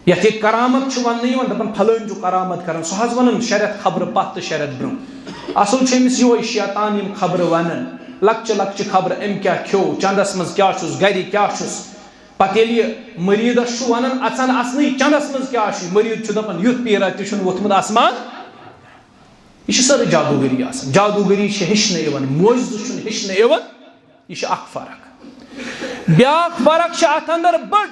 یَتھ یہِ کرامت چھُ وَننہٕ یِوان، دَپان پھلٲنۍ چھُ کرامت کران، سُہ حظ وَنان شےٚ رٮ۪تھ خبرٕ پَتھ تہٕ شےٚ رٮ۪تھ برٛونٛہہ۔ اَصٕل چھُ أمِس یِہوٚے شیطان یِم خبرٕ وَنان، لۄکچہِ لۄکچہِ خبرٕ، أمۍ کیٛاہ کھیوٚو، چَندَس منٛز کیٛاہ چھُس، گَرِ کیٛاہ چھُس۔ پَتہٕ ییٚلہِ یہِ مٔریٖدَس چھُ وَنان، اَژَن اَژنٕے چَندَس منٛز کیٛاہ چھُ، مٔریٖد چھُ دَپان، یُتھ پیٖرا تہِ چھُنہٕ ووٚتھمُت آسمان۔ یہِ چھِ سٲرٕے جادوٗگٔری آسان۔ جادوٗگٔری چھِ ہیٚچھنہٕ یِوان، معجزٕ چھُنہٕ ہیٚچھنہٕ یِوان۔ یہِ چھِ اَکھ فرق۔ بیٛاکھ فرق چھِ اَتھ اَندَر بٔڑ۔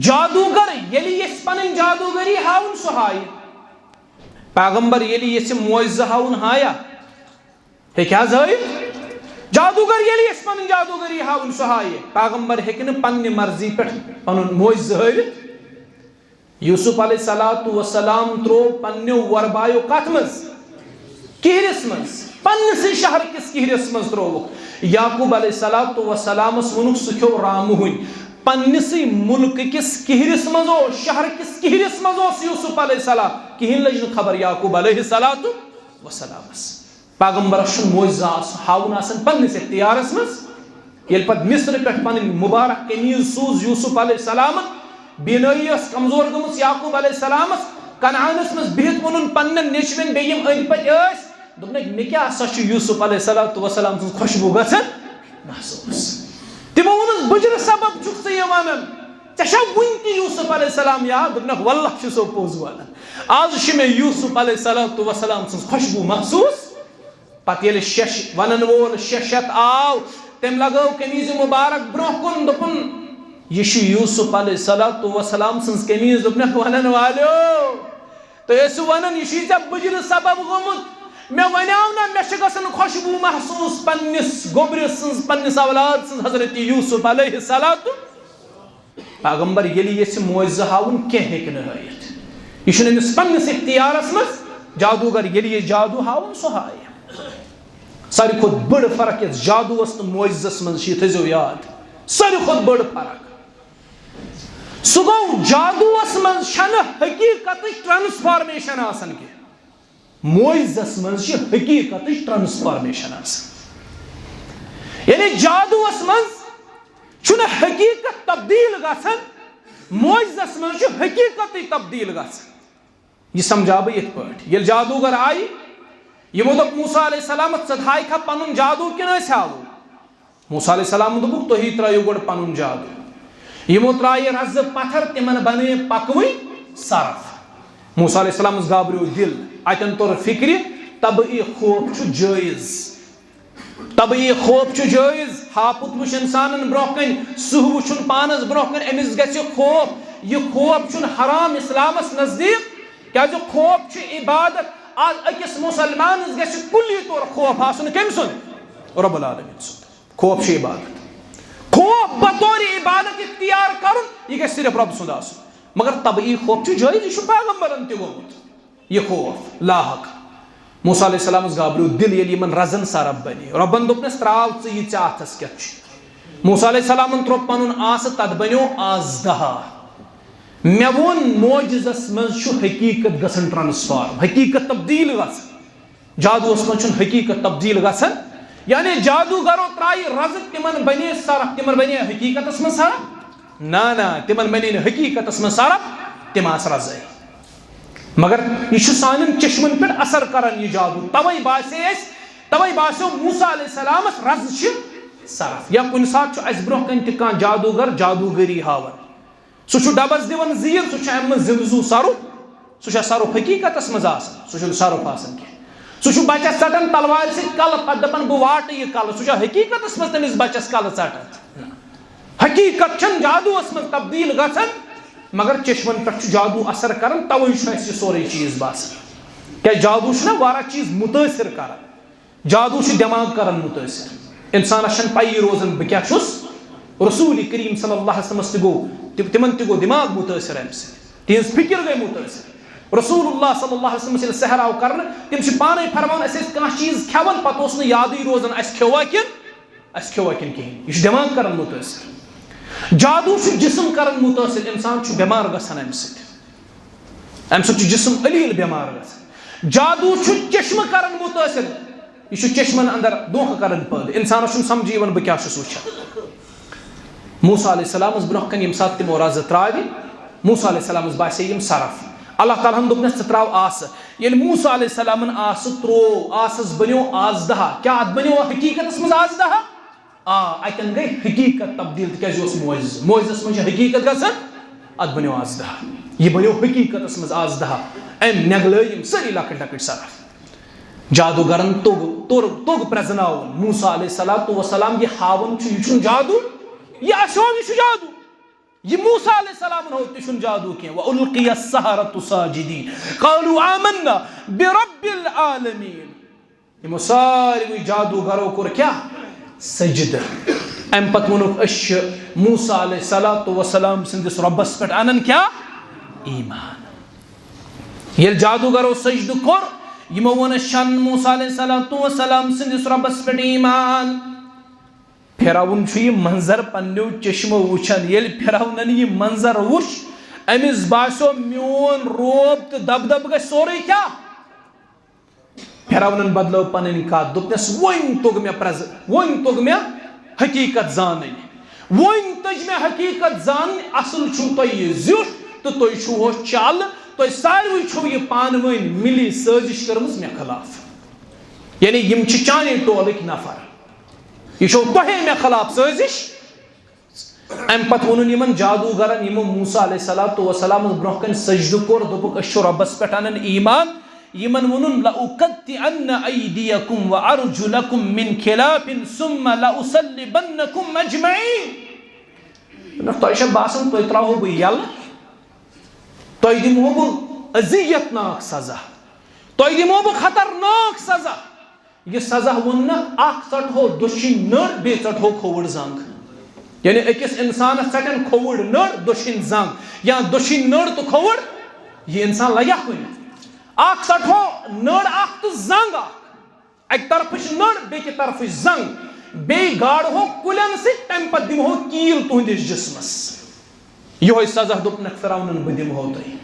جادوٗگر ییٚلہِ یژھِ پنٕنۍ جادوٗگٔری ہاوُن، سُہ ہایہِ۔ پیغمبر ییٚلہِ یژھِ معجزٕ ہاوُن، ہایا؟ ہیٚکہِ حظ ہٲوِتھ؟ جادوٗگر ییٚلہِ یژھِ پنٕنۍ جادوٗگٔری ہاوُن، سُہ ہایہِ۔ پیغمبر ہیٚکہِ نہٕ پننہِ مرضی پٮ۪ٹھ پنُن معجزٕ ہٲوِتھ۔ یوسف علیہ الصلوۃ والسلام ترٛوو پننیو وۄربایو کتھ منٛز؟ کِہرِس منٛز، پننِسٕے شہر کِس کِہرِس منٛز ترٛووُکھ۔ یعقوب علیہ الصلوۃ والسلامس ووٚنُکھ، سُہ کھیوٚو رامہٕ ہوٗنۍ۔ پننِسٕے مُلکہٕ کِس کِہرِس منٛز اوس، شہر کِس کِہرِس منٛز اوس یوسف علیہ السلام۔ کِہیٖنۍ لٔج نہٕ خبر یعقوب علیہ الصلوۃ والسلامس۔ پیغمبرس چھُنہٕ معجزہ آس-، ہاوُن آسان پننِس اختیارس منٛز۔ ییٚلہِ پتہٕ مصرٕ پٮ۪ٹھ پنٕنۍ مُبارک قمیٖض سوٗز یوسف علیہ السلامن، بینٲیی ٲس کمزور گٔمٕژ یعقوب علیہ السلامس، کنعانس منٛز بِہِتھ ووٚنُن پننٮ۪ن نیٚچوٮ۪ن بیٚیہِ یِم أنٛدۍ پٔتۍ ٲسۍ، دوٚپنَکھ، "مےٚ کیٛاہ سا چھُ یوسف علیہ الصلوۃ والسلام سٕنٛز خوشبوٗ گژھان محسوٗس؟" تِمو ووٚنُس، "بُجرٕ سبب چھُکھ ژٕ یہِ وَنان؟ ژےٚ چھا وُنہِ تہِ یوسف علیہ السلام یاد؟" دوٚپنَکھ، "واللہ چھُ سو پوٚز وَنان، آز چھِ مےٚ یوسف علیہ الصلوۃ والسلام سٕنٛز خوشبوٗ محسوٗس۔" پتہٕ ییٚلہِ شیش وَنَن وول شیشت آو، تٔمۍ لگٲو قمیٖض مُبارک برٛونٛہہ کُن، دوٚپُن، "یہِ چھُ یوسف علیہ الصلوۃ والسلام سٕنٛز قمیٖض۔" دوٚپنَکھ، "وَنَن والیو، تُہۍ ٲسِو وَنان، یہِ چھُے ژےٚ بُجرٕ سبب گوٚمُت۔ مےٚ وَنیٛاو نا، مےٚ چھِ گژھان خوشبوٗ محسوٗس پننِس گوٚبرِ سٕنٛز، پننِس اولاد سٕنٛز، حضرت یوسف علیہ الصلوۃ۔" پیغمبر ییٚلہِ یژھِ معجزٕ ہاوُن، کینٛہہ ہیٚکہِ نہٕ ہٲیِتھ۔ یہِ چھُنہٕ أمِس پننِس اختیارس منٛز۔ جادوٗگر ییٚلہِ یہِ جادوٗ ہاوُن، سُہ ہایہِ۔ ساروی کھۄتہٕ بٔڑ فرق یَتھ جادوٗوَس تہٕ معجزَس منٛز چھِ، یہِ تھٲیزیو یاد۔ ساروی کھۄتہٕ بٔڑ فرق۔ سُہ گوٚو، جادوٗوَس منٛز چھَنہٕ حقیٖقتٕچ ٹرانسفارمیشن آسان کینٛہہ۔ معجزس منٛز چھِ حقیٖقتٕچ ٹرانسفارمیشن آسان۔ یعنی جادوٗوَس منٛز چھُنہٕ حقیٖقت تبدیٖل گژھان، معجزس منٛز چھُ حقیٖقتٕے تبدیٖل گژھان۔ یہِ سمجھاو بہٕ یِتھ پٲٹھۍ۔ ییٚلہِ جادوٗگر آیہِ، یِمو دوٚپ موسیٰ علیہ السلامس، "ژٕ تھایکھا پنُن جادوٗ کِنہٕ أسۍ ہاوو؟" موسیٰ علیہ السلامن دوٚپُکھ، "تُہی ترٲیِو گۄڈٕ پنُن جادوٗ۔" یِمو ترٛایہِ رزٕ پتھر، تِمن بنے پکوٕنۍ صرف۔ موسیٰ علیہ السلامس گابریو دِل، اتٮ۪ن توٚر فکرِ، طبعی خوف چھُ جٲیز۔ طبعی خوف چھُ جٲیز۔ ہاپُت وٕچھ اِنسانن برونٛہہ کنہِ، سٕہہ وٕچھُن پانس برونٛہہ کنہِ، أمِس گژھِ خوف۔ یہِ خوف چھُنہٕ حرام اِسلامس نزدیٖک، کیازِ خوف چھُ عبادت۔ آز أکِس مُسلمانس گژھِ کُلی طور خوف آسُن کٔمۍ سُنٛد؟ رب العالمین سُنٛد۔ خوف چھُ عبادت۔ خوف بطور عبادت اختیار کرُن، یہِ گژھِ صرف رب سُنٛد آسُن۔ مگر طبعی خوف چھُ جٲیز، یہِ چھُ پیغمبرن تہِ گوٚمُت۔ یہِ خوف لاحق۔ موسیٰ علیہ السلامس گابریو دل، ییٚلہِ یِمن رزن سرف بنے۔ رۄبن دوٚپنس، "تراو ژٕ یہِ، ژےٚ اتھس کیٛاہ چھُ؟" موسیٰ علیہ السلامن تروو پنُن آسہٕ، تتھ بنیو آز دہا۔ مےٚ ووٚن، معجزس منٛز چھُ حقیقت گژھان transform، حقیقت تبدیل گژھان۔ جادوس منٛز چھُنہٕ حقیقت تبدیل گژھان۔ یعنی جادوگرو ترایہِ رزٕ، تِمن بنے سرف، تِمن بنے حقیقتس منٛز سرف؟ نہ، نہ، تِمن بنے نہٕ حقیقتس منٛز سرف، تِم آسہٕ رزے۔ مگر یہِ چھُ سانٮ۪ن چشمن پٮ۪ٹھ اثر کران یہِ جادو۔ توے باسے اَسہِ، توے باسیو موسیٰ علیہ السلامس رزٕ چھِ سرف۔ یا کُنہِ ساتہٕ چھُ اَسہِ برونٛہہ کنہِ تہِ کانٛہہ جادوگر جادوگری ہاوان۔ سُہ چھُ ڈبس دِوان زیٖر، سُہ چھُ اَمہِ منٛز زِندٕ زُو سرُپھ۔ سُہ چھا سرُپھ حقیقتس منٛز آسان؟ سُہ چھُنہٕ سرُپھ آسان کینٛہہ۔ سُہ چھُ بچس ژٹان تلوارِ سۭتۍ کلہٕ، پتہٕ دپان، "بہٕ واٹہٕ یہِ کلہٕ"۔ سُہ چھا حقیقتس منٛز تٔمِس بچس کلہٕ ژٹان؟ نہ۔ حقیقت چھنہٕ جادوس منٛز تبدیل گژھان، مگر چشمن پٮ۪ٹھ چھُ جادو اثر کران، توے چھُ اَسہِ یہِ سورُے چیٖز باسان۔ کیازِ جادو چھُنہ واریاہ چیٖز مُتٲثر کران۔ جادو چھُ دٮ۪ماغ کران مُتٲثر۔ اِنسانَس چھَنہٕ پَیی روزان بہٕ کیٛاہ چھُس۔ رسول کریم صلی اللہ علیہ وسلمس تہِ گوٚو، تہِ-، تِمن تہِ گوٚو دٮ۪ماغ مُتٲثر اَمہِ سۭتۍ۔ تِہنٛز فِکر گٔے مُتٲثر۔ رسول اللہ صلی اللہ علیہ وسلمس ییٚلہِ صحرا آو کرنہٕ، تِم چھِ پانے فرماوان، أسۍ ٲسۍ کانٛہہ چیٖز کھٮ۪وان، پتہٕ اوس نہٕ یادٕے روزان اَسہِ کھیوٚوا کِنہٕ اَسہِ کھیوٚوا کِنہٕ کِہیٖنۍ۔ یہِ چھُ دٮ۪ماغ کران مُتٲثر۔ جادو چھُ جسم کران مُتٲثر، اِنسان چھُ بٮ۪مار گژھان اَمہِ سۭتۍ۔ اَمہِ سۭتۍ چھُ جسم علیل بٮ۪مار گژھان۔ جادو چھُ چشمہٕ کران مُتٲثر۔ یہِ چھُ چشمن اندر دھوکہٕ کران پٲدٕ۔ اِنسانس چھُنہٕ سمجھی یِوان بہٕ کیٛاہ چھُس وٕچھان۔ موسیٰ علیہ السلامس برونٛہہ کنہِ ییٚمہِ ساتہٕ تِمو رزٕ ترٛاوِ، موسیٰ علیہ السلامس باسے یِم سرف۔ اللہ تعالیٰ ہن دوٚپنس، "ژٕ ترٛاو آسہٕ۔" ییٚلہِ موسیٰ علیہ السلامن آسہٕ ترٛوو، آسس بنیو آز دہا۔ کیٛاہ اتھ بنیو حقیقتس منٛز آز دہا؟ آ، اتٮ۪ن گٔے حقیقت تبدیل، تِکیازِ یہِ اوس معجزٕ۔ معجزس منٛز چھِ حقیقت گژھان، اتھ بنیو آز دہا۔ یہِ بنیو حقیقتس منٛز آز دہا۔ أمۍ نگلٲے یِم سٲری لۄکٕٹۍ لۄکٕٹۍ سرف۔ جادوگرن توٚگ، توٚر، توٚگ پرزناوُن۔ موسیٰ علیہ الصلوۃ والسلام یہِ ہاوُن چھُ، یہِ چھُنہٕ جادو، یہِ اَسہِ ہوو، یہِ چھُ جادو۔ یہِ موسیٰ علیہ السلامن ہوو، تہِ چھُنہٕ جادو کینٛہہ۔ وَأُلْقِيَ السَّحَرَةُ سَاجِدِينَ قَالُوا آمَنَّا بِرَبِّ الْعَالَمِينَ۔ یِمو ساروٕے جادوگرو کوٚر کیٛاہ؟ سجدٕ۔ اَمہِ پتہٕ ووٚنُکھ، "أسۍ چھِ موسیٰ علیہ الصلوۃ والسلام سٕنٛدِس رۄبس پٮ۪ٹھ اَنان کیٛاہ؟ ایمان۔" ییٚلہِ جادوگرو سجدٕ کوٚر، یِمو ووٚن، "أسۍ چھِ اَنان موسیٰ علیہ الصلوۃ والسلام سٕنٛدِس رۄبس پٮ۪ٹھ ایمان۔" فرعون چھُ یہِ منظر پننیو چشمو وٕچھان۔ ییٚلہِ فرعونن یہِ منظر وُچھ، أمِس باسیو، "میون رعب تہٕ دبدبہٕ گژھِ سورُے کیٛاہ؟" فرعونن بدلٲو پنٕنۍ کتھ، دوٚپنس، "وۄنۍ توٚگ مےٚ پرز-، وۄنۍ توٚگ مےٚ حقیقت زانٕنۍ۔ وۄنۍ تٔج مےٚ حقیقت زانٕنۍ، اصل چھُو تۄہہِ یہِ زیُٹھ تہٕ تُہۍ چھُو ہو چل، تۄہہِ ساروٕے چھو یہِ پانہٕ ؤنۍ ملی سٲزش کٔرمٕژ مےٚ خلاف۔ یعنی یِم چھِ چانے ٹولٕکۍ نفر، یہِ چھو تۄہے مےٚ خلاف سٲزش۔" امہِ پتہٕ ووٚنُن یِمن جادوگرن، یِمو موسیٰ علیہ الصلوۃ والسلامس برونٛہہ کنہِ سجدٕ کوٚر، دوٚپُکھ، "أسۍ چھِ رۄبس پٮ۪ٹھ انان ایمان۔" یِمن ووٚنُن، "لَأُقَطِّعَنَّ أَيْدِيَكُمْ وَأَرْجُلَكُمْ مِنْ خِلَافٍ ثُمَّ لَأُصَلِّبَنَّكُمْ أَجْمَعِينَ۔" دوٚپنکھ، "تۄہہِ چھا باسان تُہۍ ترٛاوہو بہٕ یَلہٕ؟ تۄہہِ دِمہو بہٕ اذیت ناک سزا، تۄہہِ دِمہو بہٕ خطرناک سزا۔" یہِ سزا ووٚن نہٕ، اکھ ژٹہو دٔچھِنۍ نٔر، بیٚیہِ ژٹہو کھووُر زنٛگ۔ یعنی أکِس اِنسانس ژٹن کھووُر نٔر، دٔچھِنۍ زنٛگ، یا دٔچھِنۍ نٔر تہٕ کھووُر، یہِ اِنسان لگیٛاہ کُنہِ؟ اکھ ژٹہو نٔر اکھ تہٕ زنٛگ اکھ، اکہِ طرفٕچ نٔر، بیٚکہِ طرفٕچ زنٛگ، بیٚیہِ گاڑہو کُلٮ۪ن سۭتۍ، تمہِ پتہٕ دِمہو کیٖل تُہنٛدِس جسمس۔ یِہوٚے سزا دوٚپنکھ فرعونن، "بہٕ دِمہو تۄہہِ۔"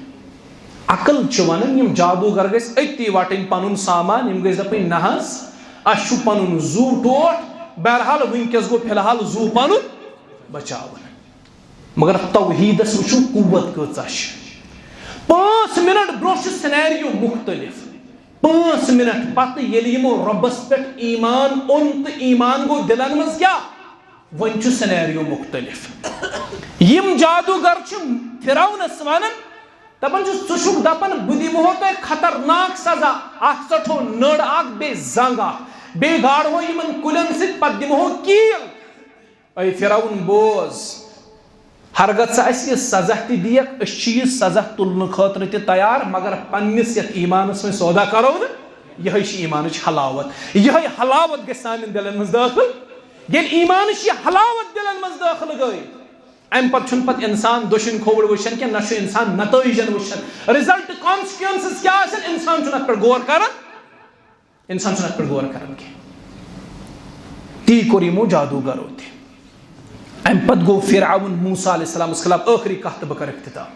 عقل چھِ ونان، یِم جادوگر گٔژھۍ أتی وٹٕنۍ پنُن سامان، یِم گٔژھۍ دپٕنۍ، "نہ حظ، اسہِ چھُ پنُن زُو ٹوٹھ۔" بہرحال، وٕنکیٚس گوٚو فی الحال زُو پنُن بچاوُن۔ مگر توحیدس وٕچھِو، قوت کۭژاہ چھِ۔ پانٛژھ منٹ برونٛہہ چھُ سینیریو مُختٔلِف۔ پانٛژھ منٹ پتہٕ ییٚلہِ یِمو رۄبس پٮ۪ٹھ ایمان اوٚن تہٕ ایمان گوٚو دِلن منٛز، کیٛاہ؟ وۄنۍ چھُ سینیریو مُختٔلِف۔ یِم جادوگر چھِ فرعونس ونان، دپان چھُس، ژٕ چھُکھ دپان بہٕ دِمہو تۄہہِ خطرناک سزا، اکھ ژٹہو نٔر اکھ، بیٚیہِ زنگ اکھ، بیٚیہِ گاڑہو یِمن کُلٮ۪ن سۭتۍ، پتہٕ دِمہو کیٖل۔ اے فرعون، بوز، ہرگتھ ژٕ اسہِ یہِ سزا تہِ دِیکھ، أسۍ چھِ یہِ سزا تُلنہٕ خٲطرٕ تہِ تیار، مگر پننِس یتھ ایمانس منٛز سودا کرو نہٕ۔ یِہے چھِ ایمانٕچ حلاوت، یِہے حلاوت گژھِ سانٮ۪ن دِلن منٛز دٲخل۔ ییٚلہِ ایمانٕچ یہِ حلاوت دِلن منٛز دٲخل گٔے، امہِ پتہٕ چھُنہٕ پتہٕ انسان دٔچھُن کھووُر وٕچھان کینٛہہ، نہ چھُ انسان نتٲیجن وٕچھان۔ رزلٹ، کانسیکوینسز کیٛاہ آسن، انسان چھُنہٕ اتھ پٮ۪ٹھ غور کران۔ انسان چھُنہٕ اتھ پٮ۪ٹھ غور کران کینٛہہ۔ تی کوٚر یِمو جادوگرو تہِ۔ امہِ پتہٕ گوٚو فرعون موسیٰ علیہ السلامس خلاف۔ ٲخری کتھ تہٕ بہٕ کرٕ اختتام۔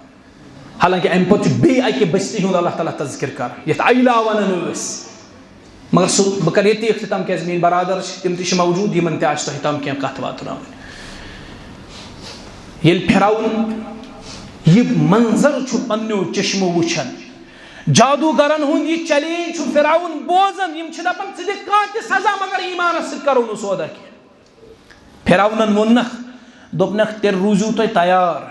حالانکہ امہِ پتہٕ چھُ بیٚیہِ اکہِ بستی ہُنٛد اللہ تعالیٰ تذکر کران، یتھ ایلا ونان ٲسۍ۔ مگر سُہ، بہٕ کرٕ ییٚتی اختتام، کیازِ میٲنۍ برادر چھِ، تِم تہِ چھِ موجود، یِمن تہِ آسہِ تۄہہِ تام کینٛہہ کتھ واتناوٕنۍ۔ ییٚلہِ فرعون یہِ منظر چھُ پننیو چشمو وٕچھان، جادوگرن ہُنٛد یہِ چیلنج چھُ فرعون بوزان، یِم چھِ دپان، "ژٕ دِ کانٛہہ تہِ سزا، مگر ایمانس سۭتۍ کرو نہٕ سودا کینٛہہ۔" فرعونن ووٚننکھ، دوٚپنکھ، "تیٚلہِ روٗزِو تُہۍ تیار،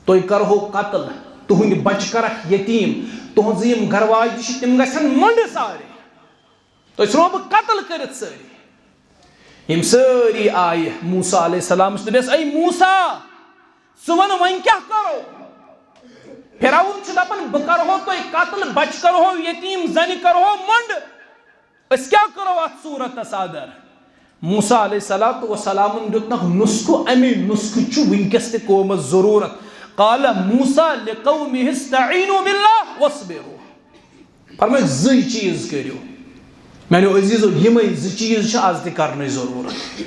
تُہۍ کرہو قتل، تُہنٛدۍ بچہٕ کرکھ یتیٖم، تُہنٛزٕ یِم گرواجہِ چھِ، تِم گژھن مۄنڈٕ سارے، تُہۍ ژھٕنو بہٕ قتل کٔرِتھ سٲری۔" یِم سٲری آیہِ موسیٰ علیہ السلامس، دوٚپس، "اے موسیٰ، ژٕ وَن وۄنۍ کیٛاہ کرو؟" فرعون چھُ دپان، "بہٕ کرہو تۄہہِ قتل، بچہٕ کرہو یتیٖم، زنہِ کرہو مۄنڈٕ۔ أسۍ کیٛاہ کرو اتھ صورتس اندر؟" موسیٰ علیہ الصلوۃ والسلامن دیُتنکھ نسخہٕ، امی نسخہٕ چھُ وٕنکیٚس تہِ قومس ضروٗرت۔ قال موسیٰ لقومہ استعینوا باللہ واصبروا۔ فرمٲیِکھ، زٕے چیٖز کٔرِو۔ میانیو عزیزو، یِمے زٕ چیٖز چھِ از تہِ کرنٕچ ضروٗرت۔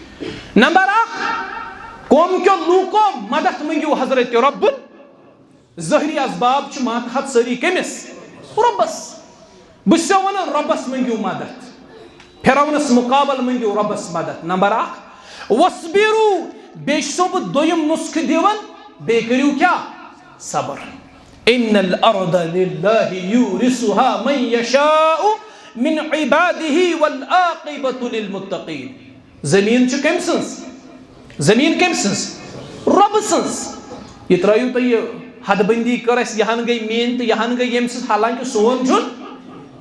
نمبر اکھ، قوم کیو لوٗکو، مدد مٔنگِو حضرت ربُل۔ ظٲہری اسباب چھِ ماتحت سٲری کٔمِس؟ ربس۔ بہٕ چھُسو ونان، ربس مٔنگِو مدد۔ فرعونس مقابل مٔنگِو ربس مدد۔ نمبر اکھ، واصبروا، بیٚیہِ چھُسو بہٕ دوٚیِم نسخہٕ دِوان، بیٚیہِ کٔرِو کیٛاہ؟ صبر۔ ان الارض للہ یورثها من یشاء من عباده والعاقبۃ للمتقین۔ زمین چھِ کٔمۍ سٕنٛز؟ زمین کٔمۍ سٕنٛز؟ رۄبہٕ سٕنٛز۔ یہِ ترٲیِو تُہۍ، یہِ حد بندی کٔر اَسہِ، یہِ ہن گٔے میٲنۍ تہٕ یہِ ہن گٔے ییٚمۍ سٕنٛز، حالانکہِ سون چھُنہٕ۔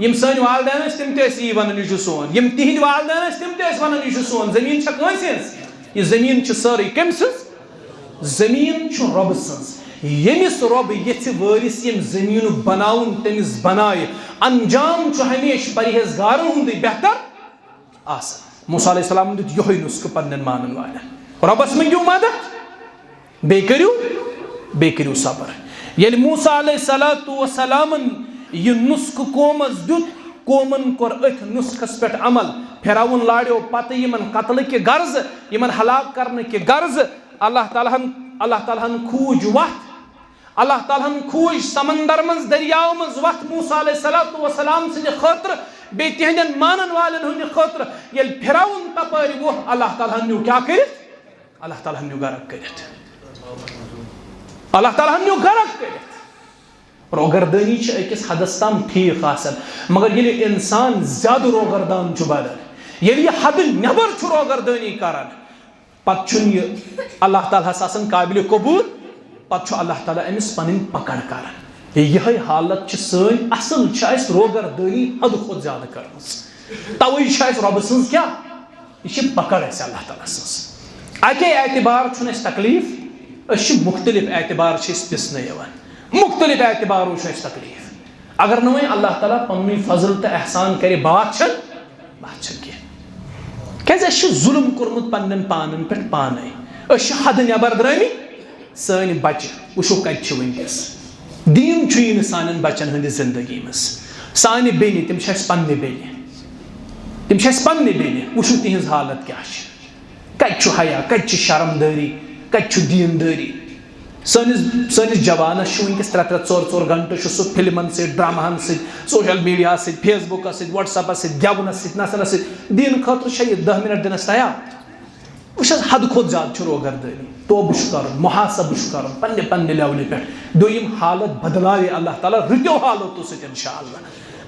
یِم سٲنۍ والدین ٲسۍ، تِم تہِ ٲسۍ یی ونان، یہِ چھُ سون۔ یِم تِہنٛدۍ والدین ٲسۍ، تِم تہِ ٲسۍ ونان، یہِ چھُ سون۔ زمین چھےٚ کٲنٛسہِ ہٕنٛز؟ یہِ زمین چھِ سٲرٕے کٔمۍ سٕنٛز؟ زمین چھُ رۄبہٕ سٕنٛز۔ ییٚمِس رۄب یژھِ وٲرِث ییٚمہِ زمینُک بناوُن، تٔمِس بنایہِ۔ انجام چھُ ہمیشہِ پرہیزگارن ہُنٛدُے بہتر آسان۔ موسیٰ علیہ السلام دیُت یِہوٚے نسخہٕ پننٮ۪ن مانن والٮ۪ن۔ رۄبس مٔنگِو مدد، بیٚیہِ کٔرِو، بیٚیہِ کٔرِو صبر۔ ییٚلہِ موسیٰ علیہ الصلوۃ والسلامن یہِ نسخہٕ قومس دیُت، قومن کوٚر أتھۍ نسخس پٮ۪ٹھ عمل۔ فرعون لاریو پتہٕ یِمن قتلہٕ کہِ غرضہٕ، یِمن ہلاک کرنہٕ کہِ غرضہٕ۔ اللہ تعالیٰ ہن، اللہ تعالیٰ ہن کھوٗج وتھ، اللہ تعالیٰ ہن کھوٗج سمندر منٛز، دٔریاو منٛز وتھ موسیٰ علیہ الصلوۃ والسلام سٕنٛدِ خٲطرٕ، بیٚیہِ تِہنٛدٮ۪ن مانن والٮ۪ن ہٕنٛدِ خٲطرٕ۔ ییٚلہِ فرعون تپٲرۍ ووٚتھ، اللہ تعالیٰ ہن نیوٗ کیٛاہ کٔرِتھ؟ اللہ تعالیٰ ہن نیوٗ غرق کٔرِتھ۔ اللہ تعالیٰ ہن نیوٗ غرق کٔرِتھ۔ روگردٲنی چھِ أکِس حدس تام ٹھیٖک آسان، مگر ییٚلہِ اِنسان زیادٕ روگردان چھُ بنان، ییٚلہِ یہِ حدٕ نٮ۪بر چھُ روگردٲنی کران، پتہٕ چھُنہٕ یہِ اللہ تعالیٰ ہس آسان قابلِ قبوٗل، پتہٕ چھُ اللہ تعالیٰ أمِس پنٕنۍ پکڑ کران۔ یِہے حالت چھِ سٲنۍ، اصل چھِ اَسہِ روگردٲنی حدٕ کھۄتہٕ زیادٕ کٔرمٕژ۔ توے چھِ اَسہِ رۄبہٕ سٕنٛز کیٛاہ؟ یہِ چھِ پکڑ اَسہِ اللہ تعالیٰ سٕنٛز۔ اَکے اعتبار چھُنہٕ اَسہِ تکلیٖف، أسۍ چھِ مُختٔلِف اعتبار چھِ أسۍ پِسنہٕ یِوان، مُختٔلِف اعتبارو چھُ اَسہِ تکلیٖف۔ اگر نہٕ وۄنۍ اللہ تعالیٰ پننُے فضل تہٕ احسان کرِ، بات چھَنہٕ، بات چھَنہٕ کینٛہہ۔ کیٛازِ اَسہِ چھُ ظُلم کوٚرمُت پننٮ۪ن پانن پٮ۪ٹھ پانے، أسۍ چھِ حدٕ نٮ۪بر درٛٲمٕتۍ۔ سٲنۍ بچہِ وٕچھِو کتہِ چھِ وٕنکیٚس۔ دیٖن چھُیی نہٕ سانٮ۪ن بچن ہٕنٛدِ زندگی منٛز۔ سانہِ بیٚنہِ، تِم چھِ اَسہِ پننہِ بیٚنہِ، تِم چھِ اَسہِ پننہِ بیٚنہِ، وٕچھِو تِہنٛز حالت کیٛاہ چھِ۔ کتہِ چھُ حیا، کتہِ چھِ شرم دٲری، کتہِ چھُ دیٖن دٲری؟ سٲنِس، سٲنِس جوانس چھُ وٕنکیٚس ترٛےٚ ترٛےٚ ژور ژور گھنٹہٕ چھُ سُہ فلمن سۭتۍ، ڈراماہن سۭتۍ، سوشل میڈیاہس سۭتۍ، فیس بُکس سۭتۍ، وٹس ایپس سۭتۍ، گٮ۪ونس سۭتۍ، نژنس سۭتۍ۔ دیٖنہٕ خٲطرٕ چھا یہِ دَہ منٹ دِنس تیار؟ وٕچھ حظ، حدٕ کھۄتہٕ زیادٕ چھُ روگردٲنی۔ توبہٕ چھُ کرُن، محاسبہٕ چھُ کرُن پننہِ، پننہِ لیولہِ پٮ۪ٹھ۔ دوٚیِم، حالت بدلاوِ اللہ تعالیٰ رٕتیو حالتو سۭتۍ انشاءاللہ۔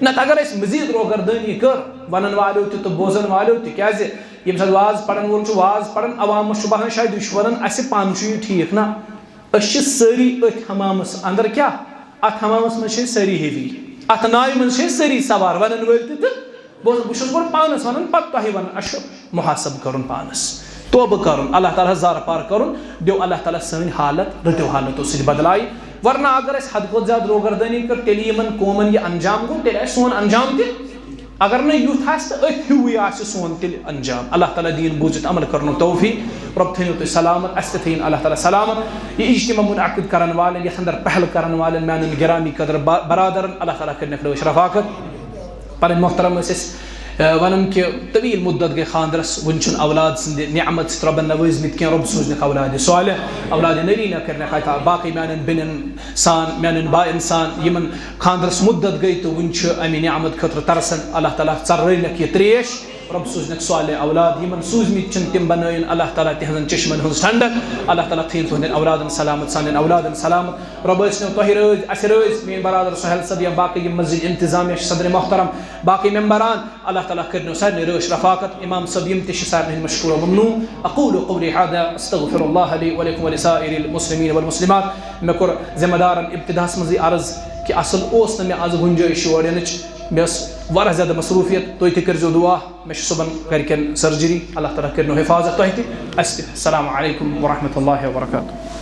نتہٕ اگر اَسہِ مزید روگردٲنی کٔر، ونن والیو تہِ تہٕ بوزن والیو تہِ، کیازِ ییٚمہِ ساتہٕ واز پرن وول چھُ واز پران، عوامس چھُ باسان شاید یہِ چھُ ونان اَسہِ پانہٕ چھُ یہِ ٹھیٖک۔ نہ، أسۍ چھِ سٲری أتھۍ حمامس اندر کیٛاہ؟ اتھ حمامس منٛز چھِ أسۍ سٲری ہیوی، اتھ ناوِ منٛز چھِ أسۍ سٲری سوار، ونن وٲلۍ تہِ تہٕ بہٕ بہٕ چھُس گۄڈٕ پانس ونان، پتہٕ تۄہہِ ونان۔ اسہِ چھُ محاسبہٕ کرُن پانس، توبہٕ کرُن، اللہ تعالیٰ ہس زارٕ پار کرُن۔ دیو اللہ تعالیٰ سٲنۍ حالت رٕتیو حالتو سۭتۍ بدلایہِ، ورنہ اگر اسہِ حد کھۄتہٕ زیادٕ روگردٲنی کٔر، تیٚلہِ یِمن قومن یہِ انجام گوٚو، تیٚلہِ آسہِ سون انجام تہِ۔ اگر نہٕ یُتھ آسہِ تہٕ أتھۍ ہیوٗوٕے آسہِ سون تیٚلہِ انجام۔ اللہ تعالیٰ دِیِن بوٗزِتھ عمل کرنُک توفیٖق۔ رۄب تھٲیِن تُہۍ سلامت، اَسہِ تہِ تھٲیِن اللہ تعالیٰ سلامت۔ یہِ اجتماع منعقد کرن والٮ۪ن، یتھ اندر پہل کرن والٮ۪ن، میانٮ۪ن گرامی قدر با-، برادرن، اللہ تعالیٰ کٔرِنکھ رٲچھ رفاقت۔ پنٕنۍ محترم ٲسۍ أسۍ، آ، ونان کہِ طویل مدت گٔے خاندرس، وُنہِ چھُنہٕ اولاد سٕنٛدِ نعمت سۭتۍ رۄبن نوٲزمٕتۍ کینٛہہ۔ رۄب سوٗزنکھ اولادِ صالح، اولادِ نریٖنہ کٔرِنکھ عطا۔ باقٕے میانٮ۪ن بیٚنٮ۪ن سان، میانٮ۪ن باین سان، یِمن خاندرس مدت گٔے تہٕ وُنہِ چھِ امہِ نعمت خٲطرٕ ترسان، اللہ تعالیٰ ژرٲوِنکھ یہِ تریش۔ رۄب سوٗزنکھ صالح اولاد، یِمن سوٗزمٕتۍ چھِنہٕ تِم بنٲیِن اللہ تعالیٰ تِہنٛزن چشمن ہٕنٛز ٹھنڈک۔ اللہ تعالیٰ تھٲیِن تُہنٛدٮ۪ن اولادن سلامت، سانٮ۪ن اولادن سلامت۔ رۄب ٲسِنو تۄہہِ رٲضۍ، اسہِ رٲضۍ، میٲنۍ برادر سہیل صٲب یا باقٕے یِم مسجد انتظامیہ چھِ، صدر محترم، باقٕے ممبران، اللہ تعالیٰ کٔرِنو سارنٕے رٲچھ رفاقت۔ امام صٲب یِم تہِ چھِ سارنٕے ہٕنٛدۍ مشکور و ممنون۔ اقول قولی هذا استغفر الله لي ولكم ولسائر المسلمين والمسلمات۔ مےٚ کوٚر ذمہ دارن ابتداہس منٛزٕے عرض کہِ اصل اوس نہٕ مےٚ از گُنجٲیش یور یِنٕچ، مےٚ ٲس واریاہ زیادٕ مصروٗفیت، تُہۍ تہِ کٔرۍزیو دُعا۔ مےٚ چھُ صُبحن گرِکٮ۪ن سرجری، اللہ تعالیٰ کٔرِنو حفاظت تۄہہِ تہِ، اَسہِ تہِ۔ السلام علیکم ورحمۃ اللہ وبرکاتہ۔